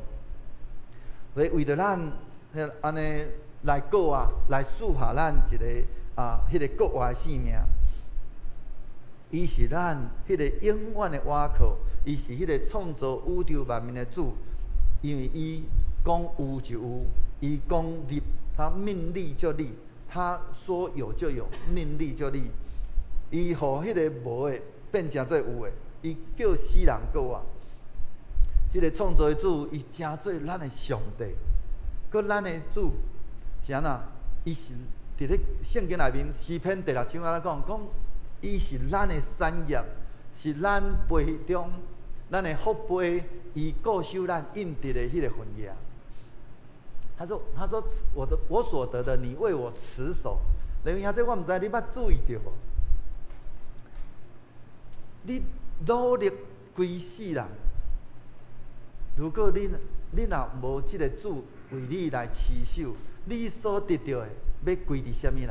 為著咱按呢來過活，來賜予咱一个啊，彼个過活的生命。伊是咱彼个永遠的倚靠，伊是彼个創造宇宙萬物的主。因為伊講有就有，伊講立，他命立就立，他說有就有，命立就立。伊予彼个無的變成做有的，伊叫死人過活。這个創造的主，伊成做咱的上帝，閣咱的主是按怎？伊是佇咧聖經內面詩篇第六章按怎講？講伊是咱的產業，是咱杯中咱的福杯，伊固守咱應得的彼个份額。他說：“他說我的我所得的，你為我持守。”林兄，這我毋知你捌注意著無？你努力規世人。如果你若無這个主為你來持守，你所得著的欲歸佇啥物人？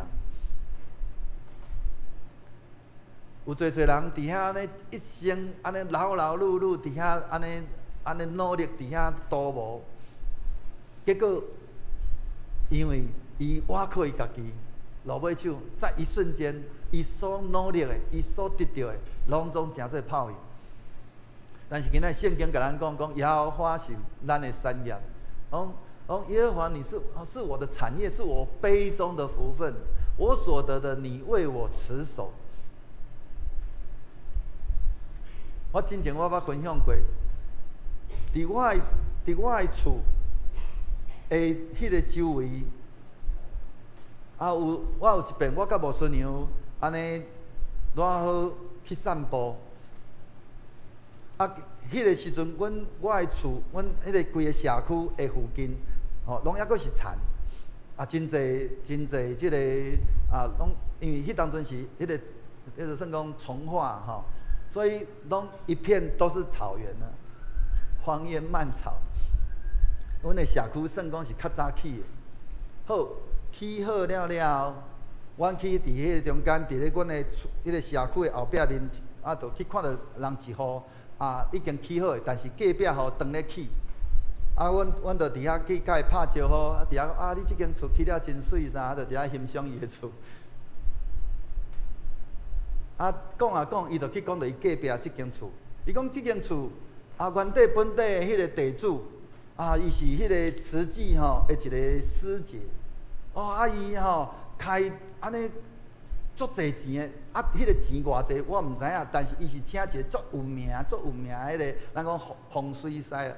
有濟濟人佇遐按呢一生按呢勞勞碌碌佇遐按呢按呢努力佇遐徒無，結果因為伊倚靠伊家己，落尾手在一瞬間，伊所努力的，伊所得著的，攏總成做泡影。但是今仔聖經共咱講，講耶和華是咱的產業，講講耶和華你是我的產業，是我杯中的福分，我所得的你為我持守。我之前我捌分享過，佇我的厝的彼个周圍，啊有我有一遍我佮牧師娘按呢拄好去散步。啊，彼个時陣，阮我的厝，阮彼个規个社區的附近，吼，攏猶閣是田，啊，真濟真濟這个啊，攏因為彼當陣是彼个，彼个算講重劃吼，所以攏一片都是草原啊，荒煙蔓草。阮的社區算講是較早起的，好，起好了了後，阮去佇彼个中間，佇咧阮的厝，彼个社區的後壁面，啊，就去看著人一戶。啊，已經起好的，但是隔壁吼當咧起。啊，阮就佇遐去共伊拍招呼，啊，佇遐講啊，你這間厝起了真媠啥，就佇遐欣賞伊的厝。啊，講啊講，伊就去講著伊隔壁這間厝。伊講這間厝啊，原底本底的彼个地主啊，伊是彼个慈濟吼的一個師姐。哦，啊伊吼開按呢。足濟錢的，啊，彼个錢偌濟我毋知影，但是伊是請一个足有名、足有名彼个，咱講風水師、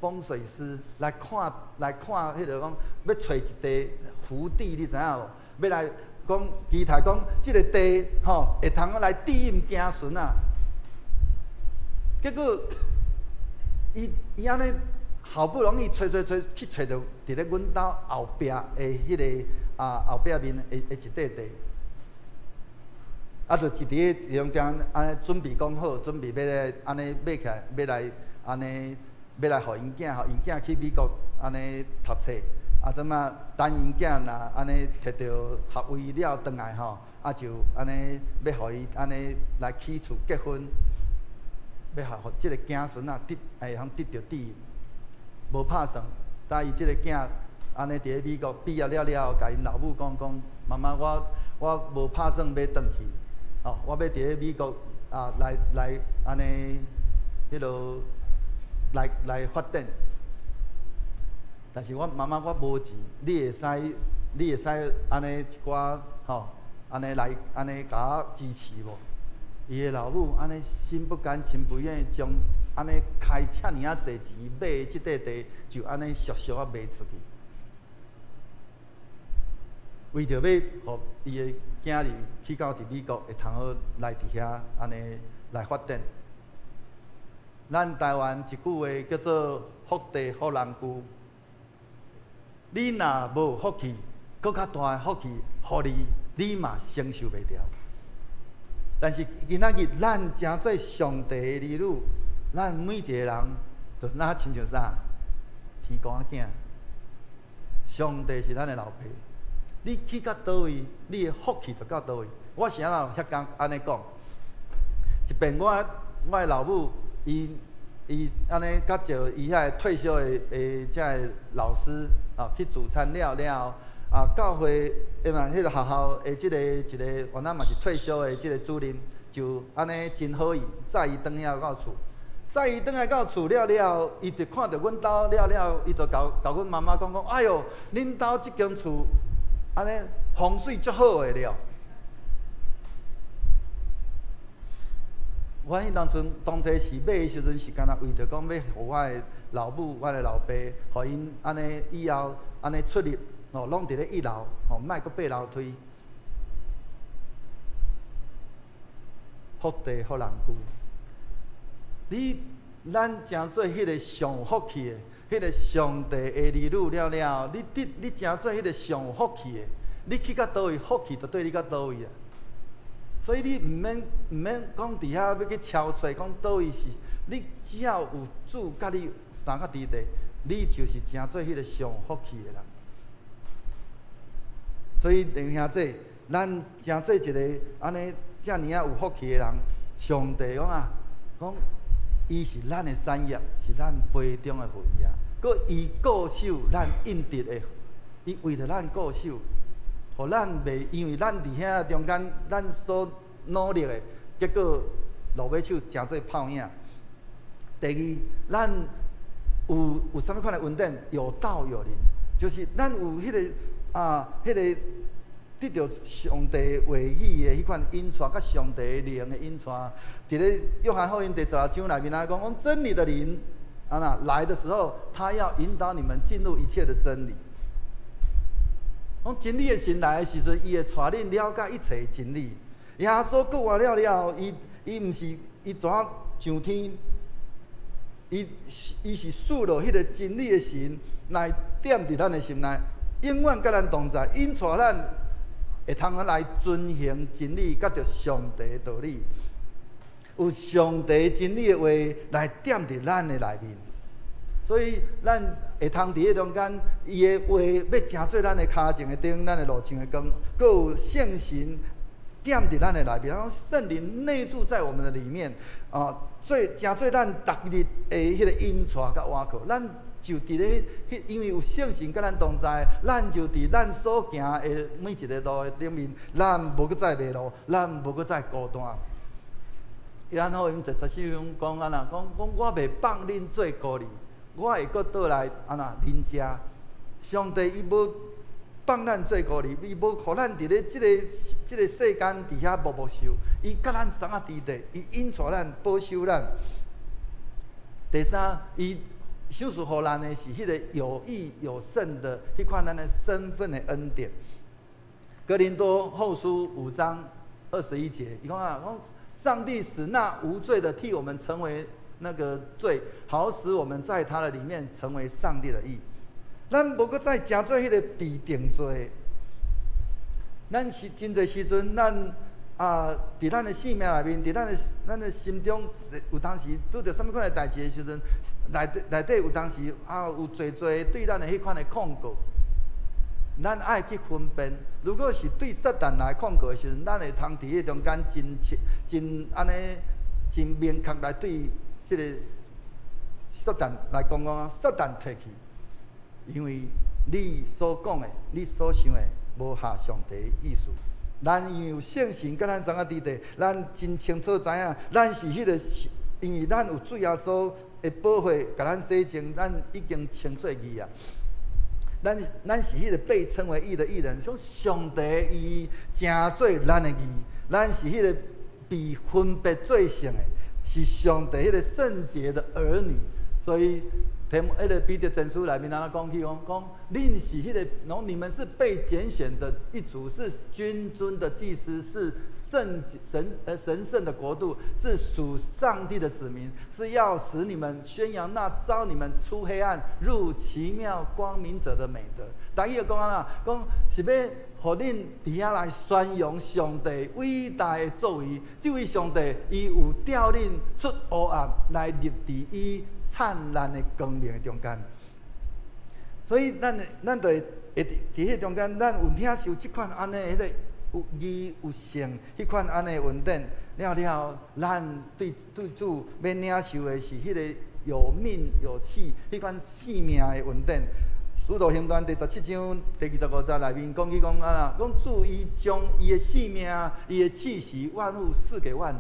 風水師來看，來看彼个講欲揣一塊福地，你知影無？欲來講期待講，這个地吼會通來致應子孫啊。結果，伊伊按呢好不容易揣揣揣去揣著佇咧阮兜後壁的彼个啊後壁面的的一塊地，啊，就一直咧中間按呢準備講好，準備欲來按呢買起來，欲來按呢欲來予𪜶囝，予𪜶囝去美國按呢讀冊。啊，這馬等𪜶囝若按呢摕著學位了轉來吼，啊就按呢欲予伊按呢來起厝結婚，欲予予這个子孫仔得會通得著地，無拍算。但伊這个囝按呢佇咧美國畢業了了後，共𪜶老母講講，媽媽我我無拍算欲轉去，吼，我欲佇咧美國啊來來按呢彼落來來發展。但是我媽媽我無錢，你會使你會使按呢一寡吼，按呢來按呢共我支持無？伊的老母按呢心不甘情不願，將按呢開遮爾仔濟錢買的這塊地，就按呢俗俗仔賣出去，為著欲予伊的囝兒去到佇美國會通好來佇遐按呢來發展。咱台灣一句話叫做福地予人居。你若無福氣，閣較大的福氣予你，你嘛承受袂牢。但是今仔日咱成做上帝的兒女，咱每一個人就若親像啥？天公仔囝。上帝是咱的老爸，你去到佗位，你的福氣就到佗位。我是按怎彼工按呢講？一遍我我的老母，伊伊按呢佮招伊遐个退休的的遮个老師啊去聚餐了了後，啊教會的嘛彼个學校的這个一个原來嘛是退休的這个主任，就按呢真好意，載伊轉來到厝，載伊轉來到厝了了後，伊就看著阮兜了了，伊就共共阮媽媽講講，哎喲，恁兜這間厝按呢風水足好的了。我彼當陣當初是買的時陣是干焦為著講欲予我的老母、我的老爸，予𪜶按呢以後按呢出入吼，攏佇咧一樓吼，莫閣爬樓梯。福地予人居，你咱成做彼个上有福氣的，彼个上帝的兒女了了，你得你成做彼个上有福氣的，你去到佗位，福氣就綴你到佗位啊。所以你毋免毋免講佇遐欲去敲揣，講佗位是，你只要有主佮你相佮佇咧，你就是成做彼个上有福氣的人。所以弟兄姊，咱成做一个按呢遮爾仔有福氣的人，上帝講啊，講伊是咱的產業，是咱杯中的份額，閣伊固守咱應得的，伊為著咱固守。予咱袂因為咱佇遐中間，咱所努力的結果，落尾手成做泡影。第二，咱有有啥物款的恩典？有道有靈，就是咱有彼个啊，彼个得著上帝話語的彼款引帶，佮上帝靈的引帶。佇咧約翰福音第十六章內面啊，講講真理的靈啊，若來的時候，他要引導你們進入一切的真理。講真理的神來的時陣，伊會帶恁了解一切真理。耶穌復活了了後，伊伊毋是伊怎上天？伊伊是賜落彼个真理的神來踮佇咱的心內，永遠佮咱同在，引帶咱會通來遵行真理，佮著上帝的道理。有上帝真理的話來踮佇咱的內面。所以，咱會通佇彼中間，伊的話欲成做咱的跤前的燈，咱的路上的光，閣有聖神踮佇咱的內面，聖靈內住在我們的裡面，啊，做成做咱逐日的彼个引帶佮倚靠，咱就佇咧彼，因為有聖神佮咱同在，咱就佇咱所行的每一个路的頂面，咱無閣再迷路，咱無閣再孤單。約翰福音第十四章講按怎，講講我袂放恁做孤兒。我會閣倒來按怎恁遮？上帝伊無放咱做孤兒，伊無予咱佇咧這個這个世間佇遐默默受，伊佮咱相佮佇咧，伊引帶咱，保守咱。第三，伊賞賜予咱的是彼个有義有聖的彼款咱的身份的恩典。哥林多後書5章21節，伊講啊，講上帝使那無罪的替我們成為那個罪，好使我們在他的裡面成為上帝的義。咱無閣再成做彼個被定罪。咱是真濟時陣，咱啊，佇咱的生命內面，佇咱的心中，有當時拄著啥物款的代誌的時陣，內底有當時啊，有濟濟對咱的彼款的控告。咱愛去分辨，如果是對撒旦來控告的時陣，咱會通佇彼中間真清、真按呢真明確來對這个撒旦來講講啊，撒旦退去，因為你所講的、你所想的，無合上帝意思。咱因為有聖神佮咱相佮佇佇，咱真清楚知影，咱是彼个，因為咱有主耶穌的寶血共咱洗淨，咱已經稱做義啊。咱是彼个被稱為義的義人，說上帝伊成做咱的義，咱是彼个被分別做聖的，是上帝彼个聖潔的兒女。所以，彼个彼得前書內面按怎講起講講，恁是彼个，儂你們是被揀選的一族，是君尊的祭司，是聖神神聖的國度，是屬上帝的子民，是要使你們宣揚那召你們出黑暗入奇妙光明者的美德。台語講按怎，講是欲予恁佇遐來宣揚上帝偉大的作為。這位上帝，伊有調恁出黑暗來入佇伊燦爛的光明的中間。所以咱就會佇彼中間，咱有領受這款按呢彼个有義有聖，彼款按呢恩典了了，咱對主欲領受的是彼個有命有氣彼款生命的恩典。使徒行傳第17章第25節內面講起講按怎，講主伊將伊的性命、伊的氣息萬物賜給萬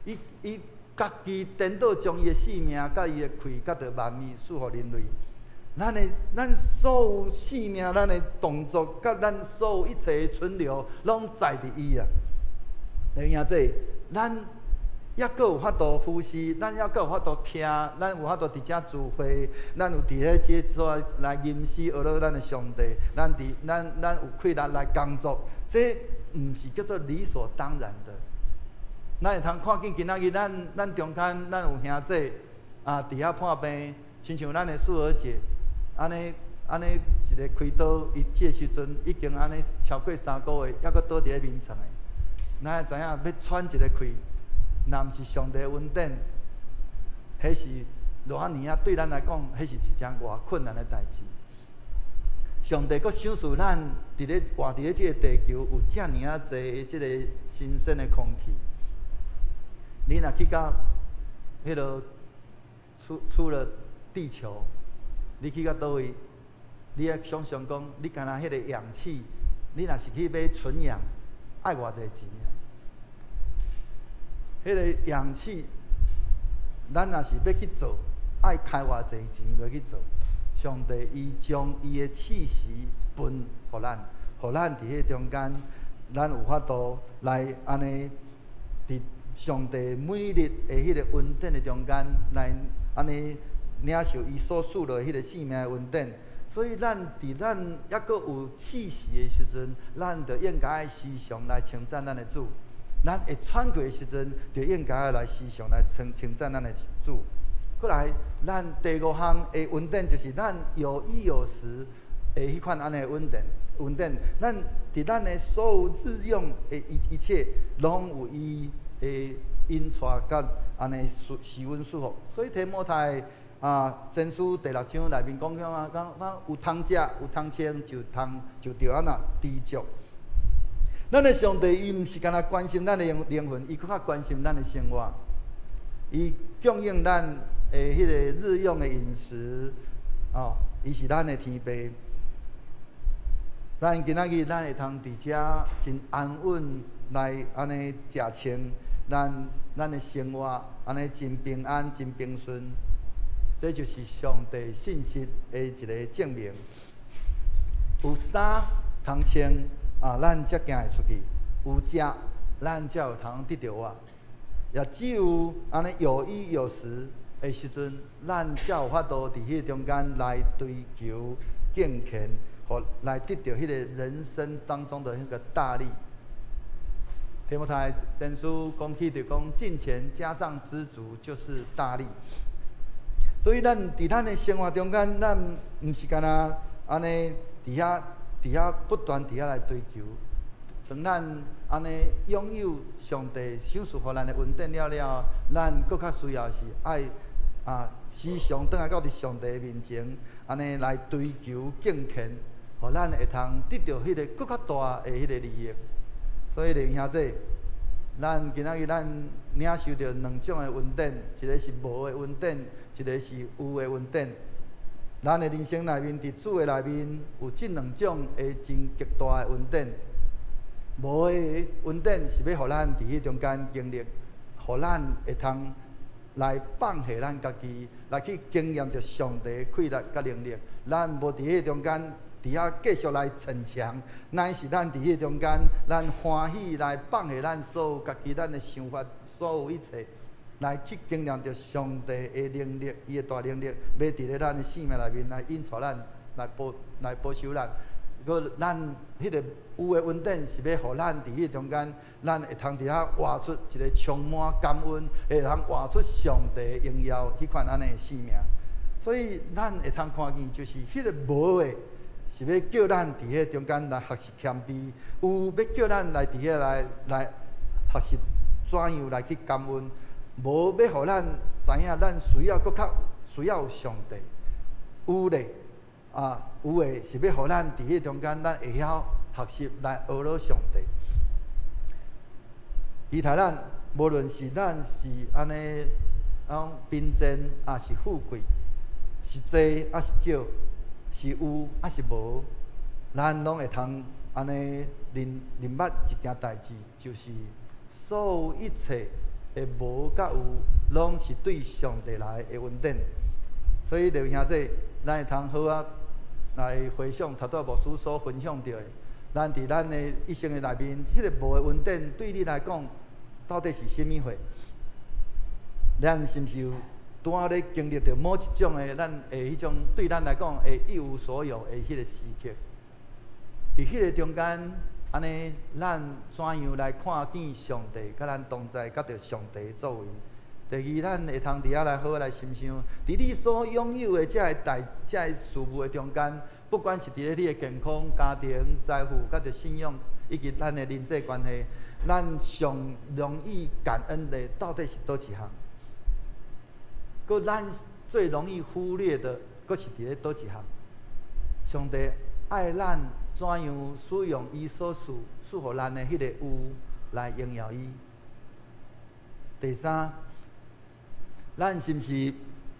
人，伊家己顛倒將伊的性命、佮伊的氣、佮著萬物賜予人類。咱所有性命、咱的動作、佮咱所有一切的存留，攏在佇伊啊。有影這，咱猶閣有法度呼吸，咱猶閣有法度聽，咱有法度佇遮聚會，咱有佇咧這所來吟詩呵咾咱的上帝，咱佇咱咱有氣力來工作，這毋是叫做理所當然的。咱會通看見今仔日咱中間咱有兄弟啊，佇遐破病，親像咱的素娥姐，按呢按呢一个開刀，伊這個時陣已經按呢超過3個月，猶閣倒佇咧眠床的。咱會知影欲喘一个氣，若毋是上帝恩典，彼是偌爾啊，對咱來講，彼是一件偌困難的代誌。上帝閣賞賜咱佇咧活佇咧這個地球，有遮爾啊濟這个新鮮的空氣。你若去到彼个出了地球，你去到佗位，你愛想象講，你敢若彼个氧氣，你若是去買純氧，愛偌濟錢啊？彼个氧氣，咱若是欲去做，愛開偌濟錢落去做？上帝伊將伊的氣息分予咱，予咱佇彼中間，咱有法度來按呢，佇上帝每日的彼个恩典的中間來按呢領受伊所賜落彼个生命的恩典。所以咱佇咱猶閣有氣息的時陣，咱就應該愛時常來稱讚咱的主。咱會喘氣的時陣，就應該愛來時常來稱讚咱的主。過來，咱第五項的恩典就是咱有衣有食的彼款按呢恩典。恩典，咱佇咱的所有日用的一切，攏有伊的引帶佮按呢賜阮祝福。所以提摩太啊前書第六章內面講講啊，講講有通食有通穿就通就著按怎知足。咱的上帝伊毋是干焦關心咱的靈魂，伊閣較關心咱的生活。伊供應咱的彼个日用的飲食，哦，伊是咱的天父。咱今仔日咱會通佇遮真安穩來按呢食穿，咱的生活按呢真平安、真平順，這就是上帝信實的一个證明。有衫通穿啊，咱才行會出去；有食，咱才有通得著活。也只有按呢有衣有食的時陣，咱才有法度佇彼個中間來追求敬虔，予來得著彼個人生當中的彼個大利。提摩太前書講起著講，敬虔加上知足就是大利。所以咱佇咱的生活中間，咱毋是干焦按呢佇遐不斷佇遐來追求。當咱按呢擁有上帝賞賜予咱的恩典了了，咱閣較需要是愛時常轉來到佇上帝面前，按呢來追求敬虔，予咱會通得著彼個閣較大的彼個利益。所以，弟兄姊，咱今仔日咱領受著兩種的恩典，一个是無的恩典，一个是有的恩典。咱的人生內面，佇主的內面，有這兩種的真極大的恩典。無的恩典是欲予咱佇彼中間經歷，予咱會通來放下咱家己，來去經驗著上帝的氣力佮能力。咱無佇彼中間，佇遐繼續來逞強，乃是咱佇彼中間，咱歡喜來放下咱所有家己、咱的想法、所有一切，來去經驗著上帝的能力，伊的大能力，欲佇咧咱的生命內面來引帶咱，來保守咱。閣咱彼個有的恩典是欲予咱佇彼中間，咱會通佇遐活出一個充滿感恩，會通活出上帝的榮耀彼款按呢的生命。所以咱會通看見，就是彼個無的，是欲叫咱佇彼中間來學習謙卑，有欲叫咱來佇彼來學習怎樣來去感恩，無欲予咱知影咱需要閣較需要上帝。有咧，有的是欲予咱佇彼中間，咱會曉學習來學咾上帝。期待咱無論是咱是按呢，講貧賤抑是富貴，是濟抑是少，是有抑是無，咱攏會通按呢認捌一件代誌，就是所有一切的無佮有，攏是對上帝來的恩典。所以，弟兄姊，咱會通好好來回想頭拄仔牧師所分享著的，咱佇咱的一生的內面，彼個無的恩典對你來講，到底是啥物貨？咱是毋是有拄仔咧經歷著某一種的咱的彼種對咱來講會一無所有的彼個時刻？佇彼個中間，按呢，咱怎樣來看見上帝佮咱同在，佮著上帝的作為？第二，咱會通佇遐來好好來深想，佇你所擁有的這个這个事物的中間，不管是佇咧你的健康、家庭、財富，佮著信仰，以及咱的人際關係，咱上容易感恩的到底是佗一項？閣咱最容易忽略的，閣是佇咧佗一項？上帝愛咱怎樣使用伊所賜賜予咱的彼個有來榮耀伊？第三，咱是毋是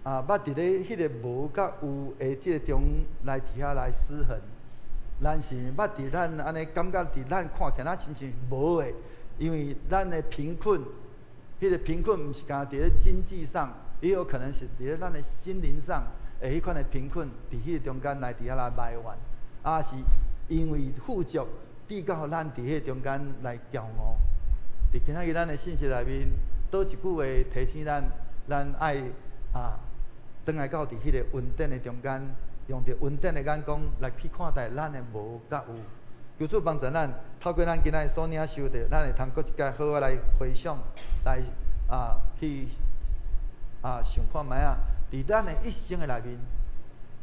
捌佇咧彼個無佮有的這个中來佇遐來失衡？咱是毋捌佇咱按呢感覺佇咱看起來，咱親像無的，因為咱的貧困，彼個貧困毋是干佇咧經濟上，也有可能是佇咧咱的心靈上的彼款的貧困，佇彼個中間來佇遐來埋怨，抑是因為富足，致到咱佇彼個中間來驕傲。佇今仔日咱的信息內面，佗一句話提醒咱，咱愛轉來到佇彼個恩典的中間，用著恩典的眼光來去看待咱的無佮有。求主幫助咱，透過咱今仔日所領受的，咱會通閣一擺好好來回想，來去想看覓仔，佇咱的一生的內面，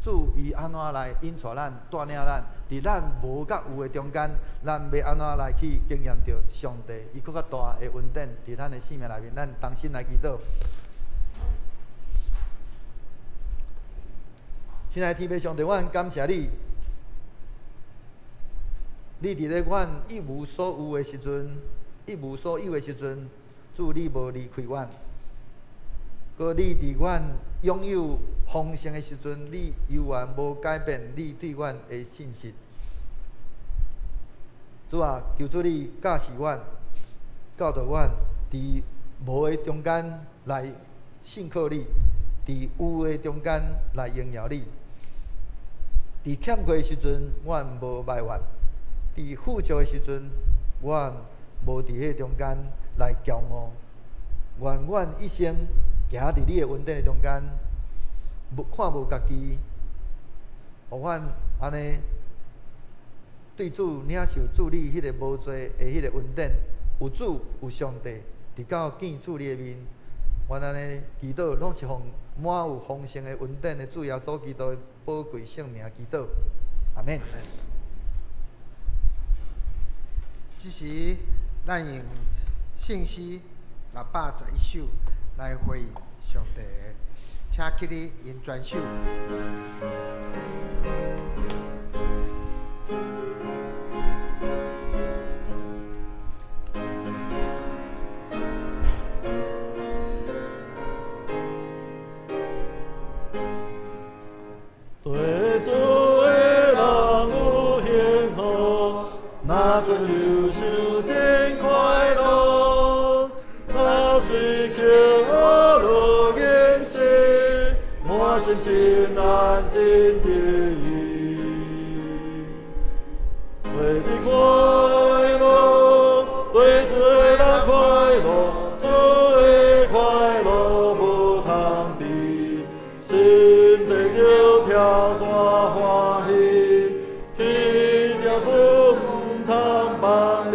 主伊按怎來引帶咱、帶領咱，佇咱無佮有的中間，咱欲按怎來去經驗著上帝伊閣較大的恩典，佇咱的生命內面，咱同心來祈禱。親愛的天父上帝，我很感謝你，你佇咧阮一無所有的時陣，一無所有的時陣，主你無離開阮。閣你佇阮擁有豐盛的時陣，你猶原無改變你對阮的信實。主啊，求主你教示阮，教導阮，佇無的中間來信靠你，佇有的中間來榮耀你。佇欠缺的時陣，阮無埋怨；佇富足的時陣，阮無佇彼中間來驕傲。願阮一生行佇你的恩典的中間，無看無家己，予阮按呢對主領受主你彼個無罪的彼個恩典，有主有上帝，直到見主你的面。阮按呢祈禱，攏是奉滿有豐盛的恩典的主耶穌基督的寶貴聖名祈禱，阿們。這時，咱用聖詩611首來回應上帝，請起立用全首。對主的人有幸福，若准有受真快樂，若是叫我落眼色，滿心真安真得意。對的快樂，對主的人快樂，主的快樂無通比，心底就跳大歡喜，天條主毋通放你，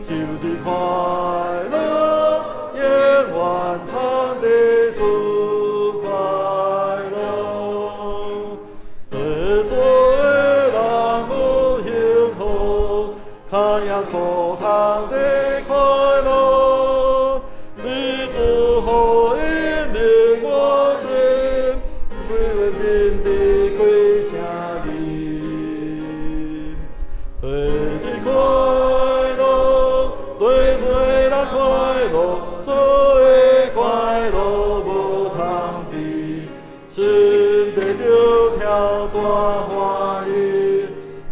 就佇快樂，永遠通得主快樂。對主的人有幸福，牽引苦通得快樂，你祝福引領我心，水月平地開聲音。對的快樂，對主的人快樂，主的快樂無通比，心底就跳大歡喜，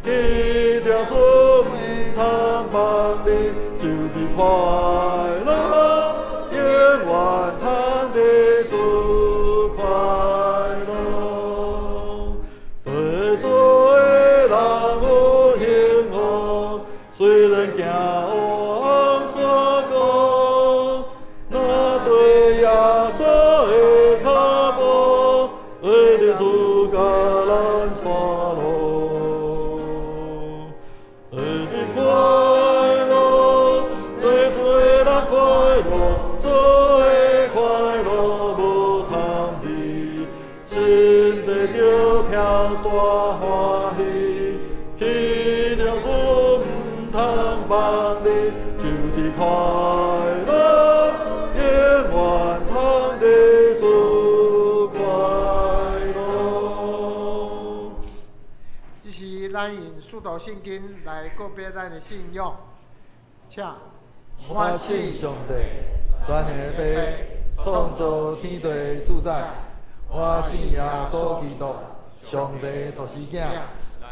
天條主毋通放你，就佇快樂，永遠通得主快樂。對主的人有幸福，雖然行黑暗山谷，若對耶穌的腳步，為著主共咱帶路。對的快樂，對主的人快樂，主的快樂無通比，心底就跳大歡喜，天條主毋通放你，就佇快樂，永遠通得主快樂。這是咱用使徒信經來告別咱的信仰，請。我信上帝，全能的父，創造天地的主宰。我信耶穌基督，上帝獨生囝，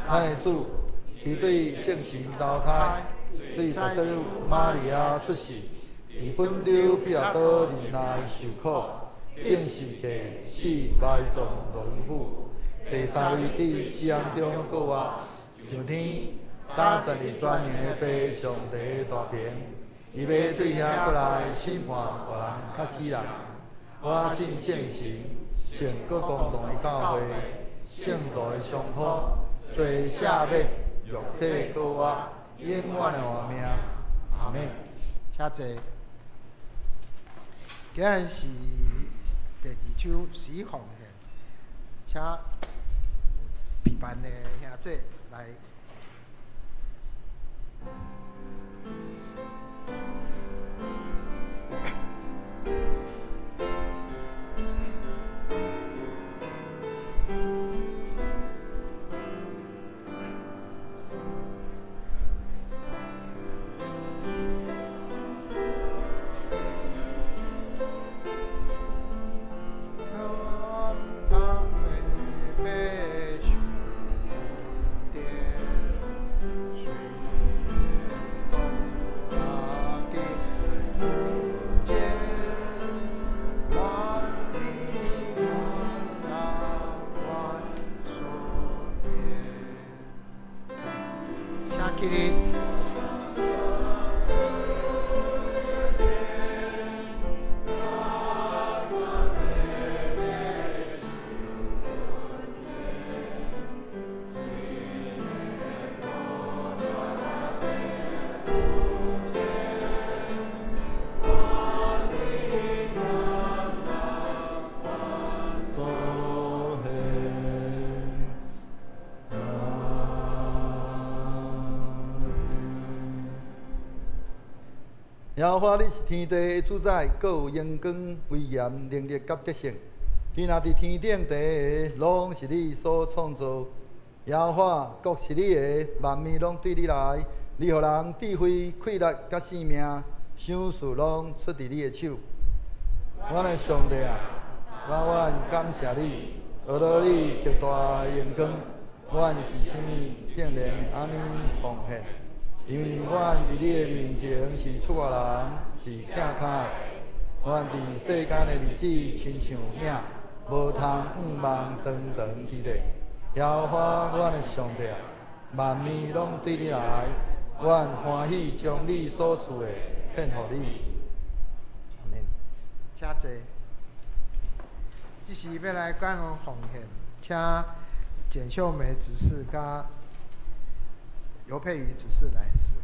咱的主，伊對聖神投胎，對十四瑪利亞出世，佇本丟彼拉多忍耐受苦，釘十字架，死埋葬落陰府，第三日佇死人中復活，上天，搭站佇全能的父上帝大爿，伊欲對遐閣來審判活人佮死人。我信聖神，聖閣公同的教會，聖徒的相通，罪赦免，肉體復活，永遠的活命。阿們。請坐。今日是第二首死奉獻，請備辦的兄弟來。起立。耶和华，你是天地的主宰，阁有荣光、威严、能力佮得胜。天若伫天顶地的，拢是你所创造。耶和华，国是你的，万物拢对你来。你予人智慧、气力佮性命，赏赐拢出伫你的手。阮的上帝啊，咱阮感谢你，阿罗你极大的荣光。阮是啥物，竟然按呢奉献？因为阮伫你的面前是出外人，是寄跤的。阮伫世间的日子亲像影，无通向望长长之地。耶和华，阮的上帝啊，万物拢对你来，阮欢喜将你所赐的献予你。阿们。请坐。这时欲来感恩奉献，请简秀梅执事佮尤佩瑜执事来示惠。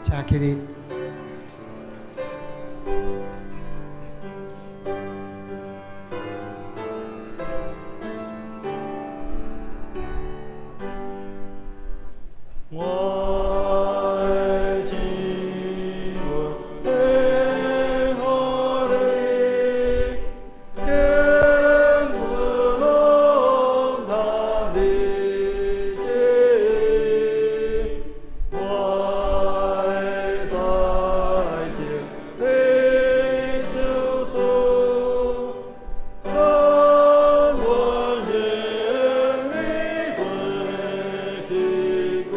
请起立。我的天父的予你，天父拢通你这，我的财情你相思，但愿用你做器具。阿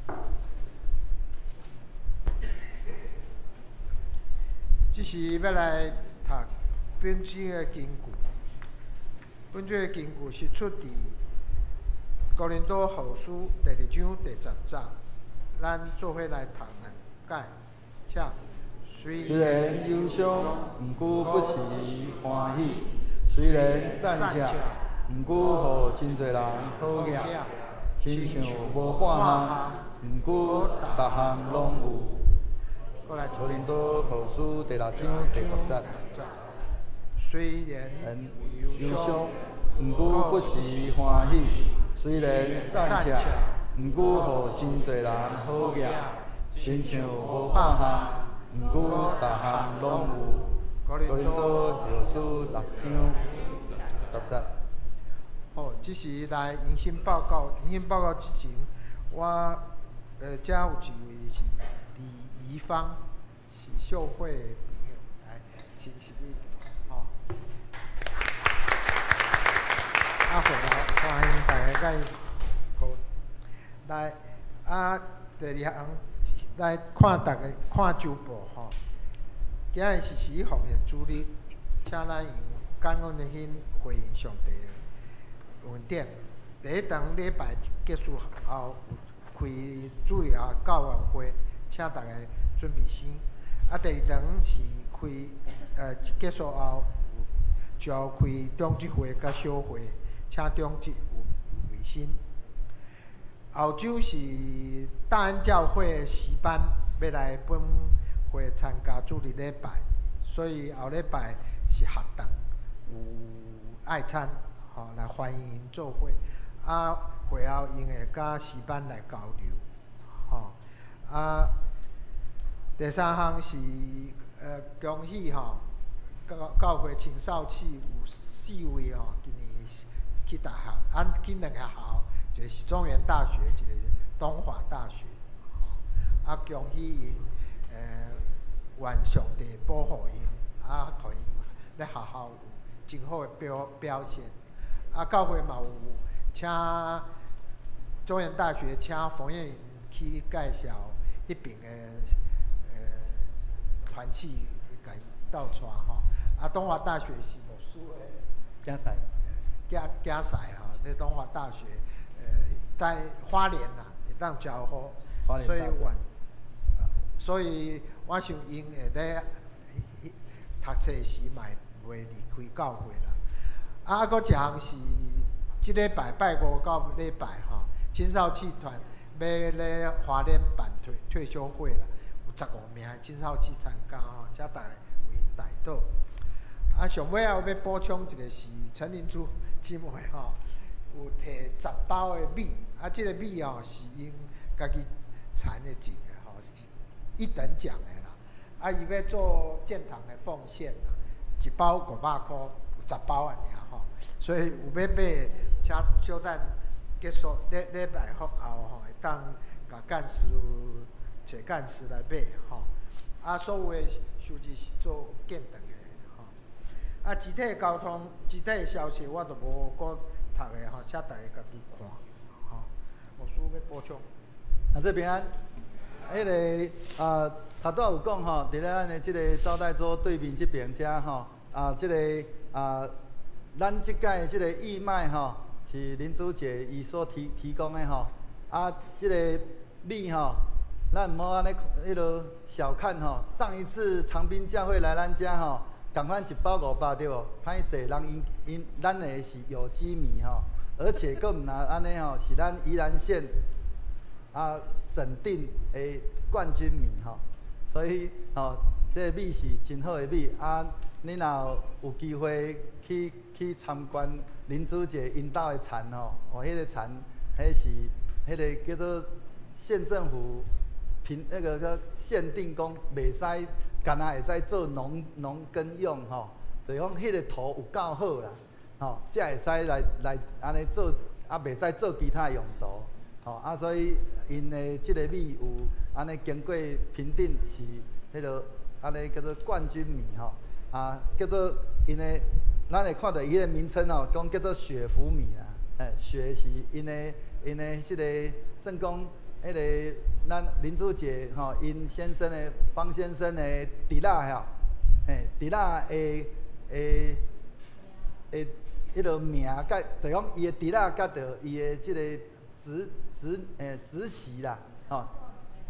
们。这时欲来读本书的经句。本书的经句是出伫哥林多后书第二章第十节，咱做伙来读两解，请。虽虽然忧伤，毋过不时欢喜；虽然散赤，毋过予真济人好额。亲像无半项，毋过逐项拢有。过来哥林多后书第六章第十节。虽然忧伤，毋过不时欢喜；虽然散赤，毋过予真济人好额。亲像无半项，毋过逐项拢有。哥哥林多后书六章十节。好，这是来迎新报告。迎新报告之前，我遮有一位是李怡芳，是秀慧的朋友，来，请起立。吼。啊，回来欢迎大家佮伊好来啊，第二项来看逐个看周报吼。今日是十一奉献主日，请咱用感恩的心回应上帝的恩典。第一堂礼拜结束后，有开主日学教员会，请大家准备先。啊，第二堂是开，结束后有召开长执会佮小会，请长执有卫生。后周是大安教会的诗班欲来本会参加主日礼拜，所以后礼拜是学堂有爱餐，吼。吼，來歡迎𪜶做伙。啊，會後𪜶會佮詩班來交流，吼。啊，第三項是恭喜吼，教會青少期有四位吼，今年去大學，啊去兩个學校，一個是中原大學，一個是東華大學，吼。啊，恭喜𪜶，願上帝保護𪜶，啊，予𪜶咧學校有真好的表現。啊，教會嘛有請中原大學請馮燕去介紹彼爿的團契，共𪜶鬥帶吼。啊，東華大學是牧師的囝婿，囝婿吼，佇東華大學，在花蓮啦，會當真好，所以願，所以我想𪜶會咧讀冊時嘛會袂離開教會啦。啊，閣一項是，這禮拜拜五到禮拜吼，青少期團欲咧花蓮辦退修會啦，有15名的青少期參加吼，請逐家為𪜶代禱。啊，上尾仔我欲補充一個是陳林珠姊妹吼，有提10包的米，啊，這個米吼是𪜶家己田的種的吼，是一等獎的啦。啊，伊欲做建堂的奉獻啦，一包500箍，有10包按呢吼，所以有欲買，請小等結束禮拜後吼，會當共幹事找幹事來買吼。啊，所有的收入是做建堂的吼。啊，肢體交通、肢體的消息我就無閣讀的吼，請大家家己看吼。牧師欲補充。啊，這平安。彼個啊，頭拄仔有講吼，佇咧咱的這個招待所對面這爿遮吼，啊，這個啊，咱這擺這個義賣吼，是林珠姐伊所提供的吼，啊，這個米吼，咱毋好按呢彼落小看吼。上一次長濱教會來咱遮吼，仝款一包500對無？歹勢，人𪜶𪜶咱的是有機米吼，而且閣毋若按呢吼，是咱宜蘭縣啊審定的冠軍米吼，所以吼，這個米是真好的米啊！你若有機會去參觀林珠姐𪜶兜的田吼，哦，彼個田，彼是彼個叫做縣政府評那個叫限定講，袂使干焦會使做農耕用吼，就是講彼個土有夠好啦，吼，才會使來按呢做，啊，袂使做其他用途，吼，啊，所以𪜶的這個米有按呢經過評定是彼個按呢叫做冠軍米吼，啊，叫做𪜶的，咱會看著伊个名稱哦，講叫做雪福米啊，欸，雪是𪜶的這個算講，彼個咱林珠姐吼，𪜶先生的方先生的侄仔吼，嘿，侄仔的的的彼个名，佮就講伊的侄仔佮著伊的這個侄媳啦，吼，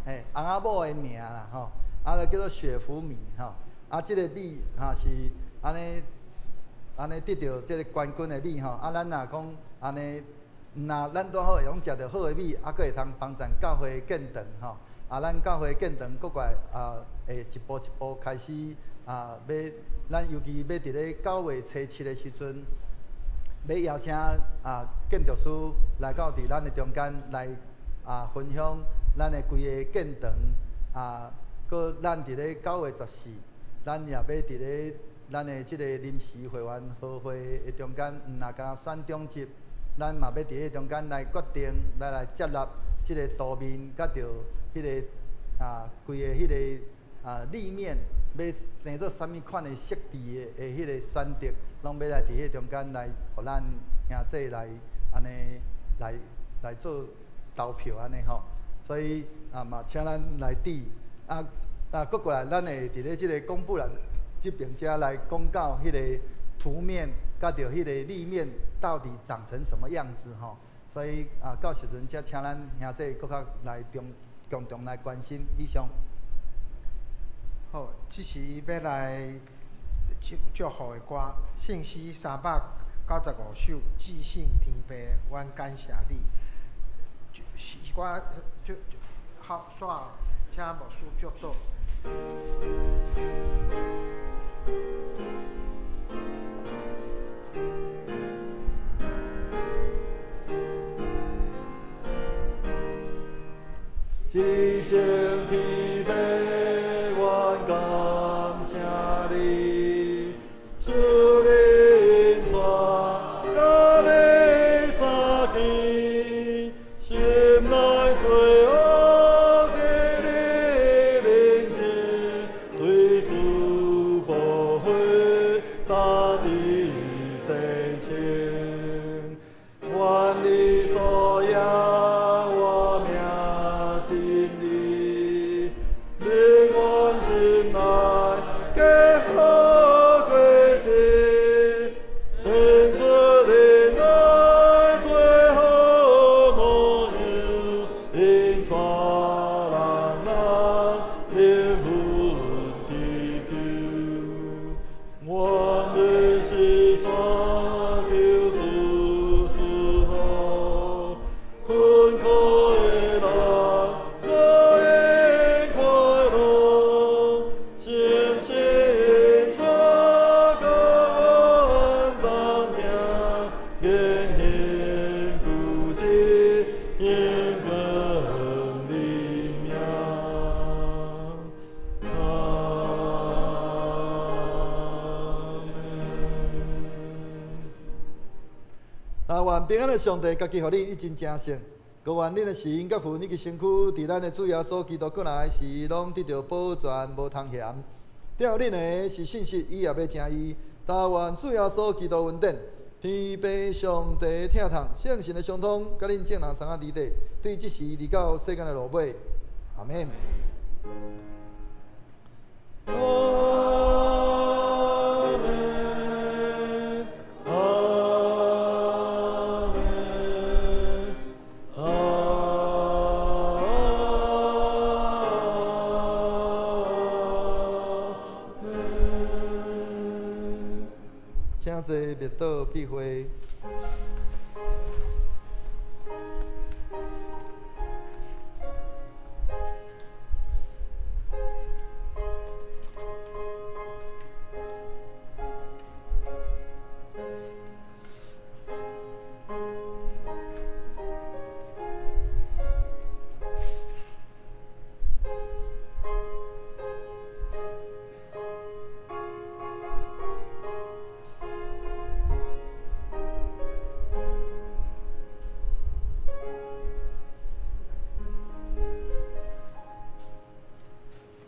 嘿，翁仔某的名啦，吼，啊，就叫做雪福米吼，啊，這個米吼是按呢按呢得著這個冠軍的米吼，啊，咱若講按呢，毋若咱拄好會用食著好的米，啊，閣會通幫贊教會建堂吼，啊，咱教會建堂閣過來啊，會一步一步開始啊，欲咱尤其欲佇咧9月初7的時陣，欲邀請啊建築師來到佇咱的中間來啊分享咱的規个建堂啊，閣咱佇咧9月14，咱也欲佇咧咱的這個臨時會員合會的中間，毋若干選長執，咱嘛欲佇咧中間來決定，來接納這個圖面，佮著彼個啊規个彼個啊立面，欲生做啥物款的設置的彼個選擇，攏欲來佇彼中間來，予咱兄弟來按呢來做投票按呢吼。所以啊嘛，請咱來佇啊啊，閣過來，咱會佇咧這個公布欄這爿遮來公告彼個圖面，佮著彼個立面到底長成什麼樣子吼。所以啊，到時陣才請咱兄弟閣較來共同來關心。以上。好，這時欲來唱祝福的歌，聖詩395首，至聖天父，阮感謝你。詩歌就好，煞請牧師祝禱。一生天父，愿感谢你，主恁带甲你相见，心内罪恶伫你面前，对主宝血大地洗清，愿你所养我命真理，令阮心内加好过节，显出恁爱最好模样，引带人人灵魂得救。愿你是山求主赐福，困苦的人所因快乐，信心带甲阮同行，言行举止应光你名。阿们。那愿平安的上帝，家己予恁一真成圣，阁愿恁的心佮魂以及身躯，伫咱的主耶稣基督阁来时，拢得著保全，无通嫌。疼恁的是信实，伊也欲成义。但愿主耶稣基督恩典、天父上帝疼痛、圣神的相通，佮恁众人相仔伫底，对这时直到世间的落尾。阿们。阿们，阿们，阿们。请坐，默祷闭会。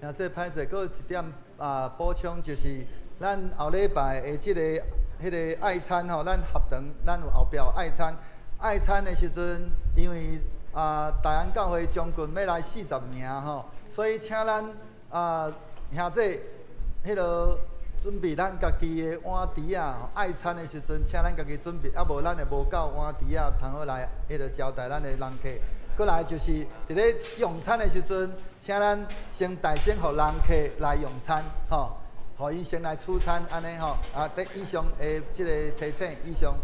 啊，这歹势，阁有一点啊补充，就是咱后礼拜的这个、彼个爱餐吼，咱合堂，咱有后壁有爱餐。爱餐的时阵，因为啊大安教会将近欲来40名吼，所以请咱啊兄弟彼落准备咱家己的碗碟仔，爱餐的时阵，请咱家己准备，啊无咱会无够碗碟仔，通好来彼落招待咱的人客。阁来就是伫咧用餐的时阵，请咱先大声予人客来用餐，吼，予𪜶先来取餐按呢吼。啊，得以上的这个提醒，以上。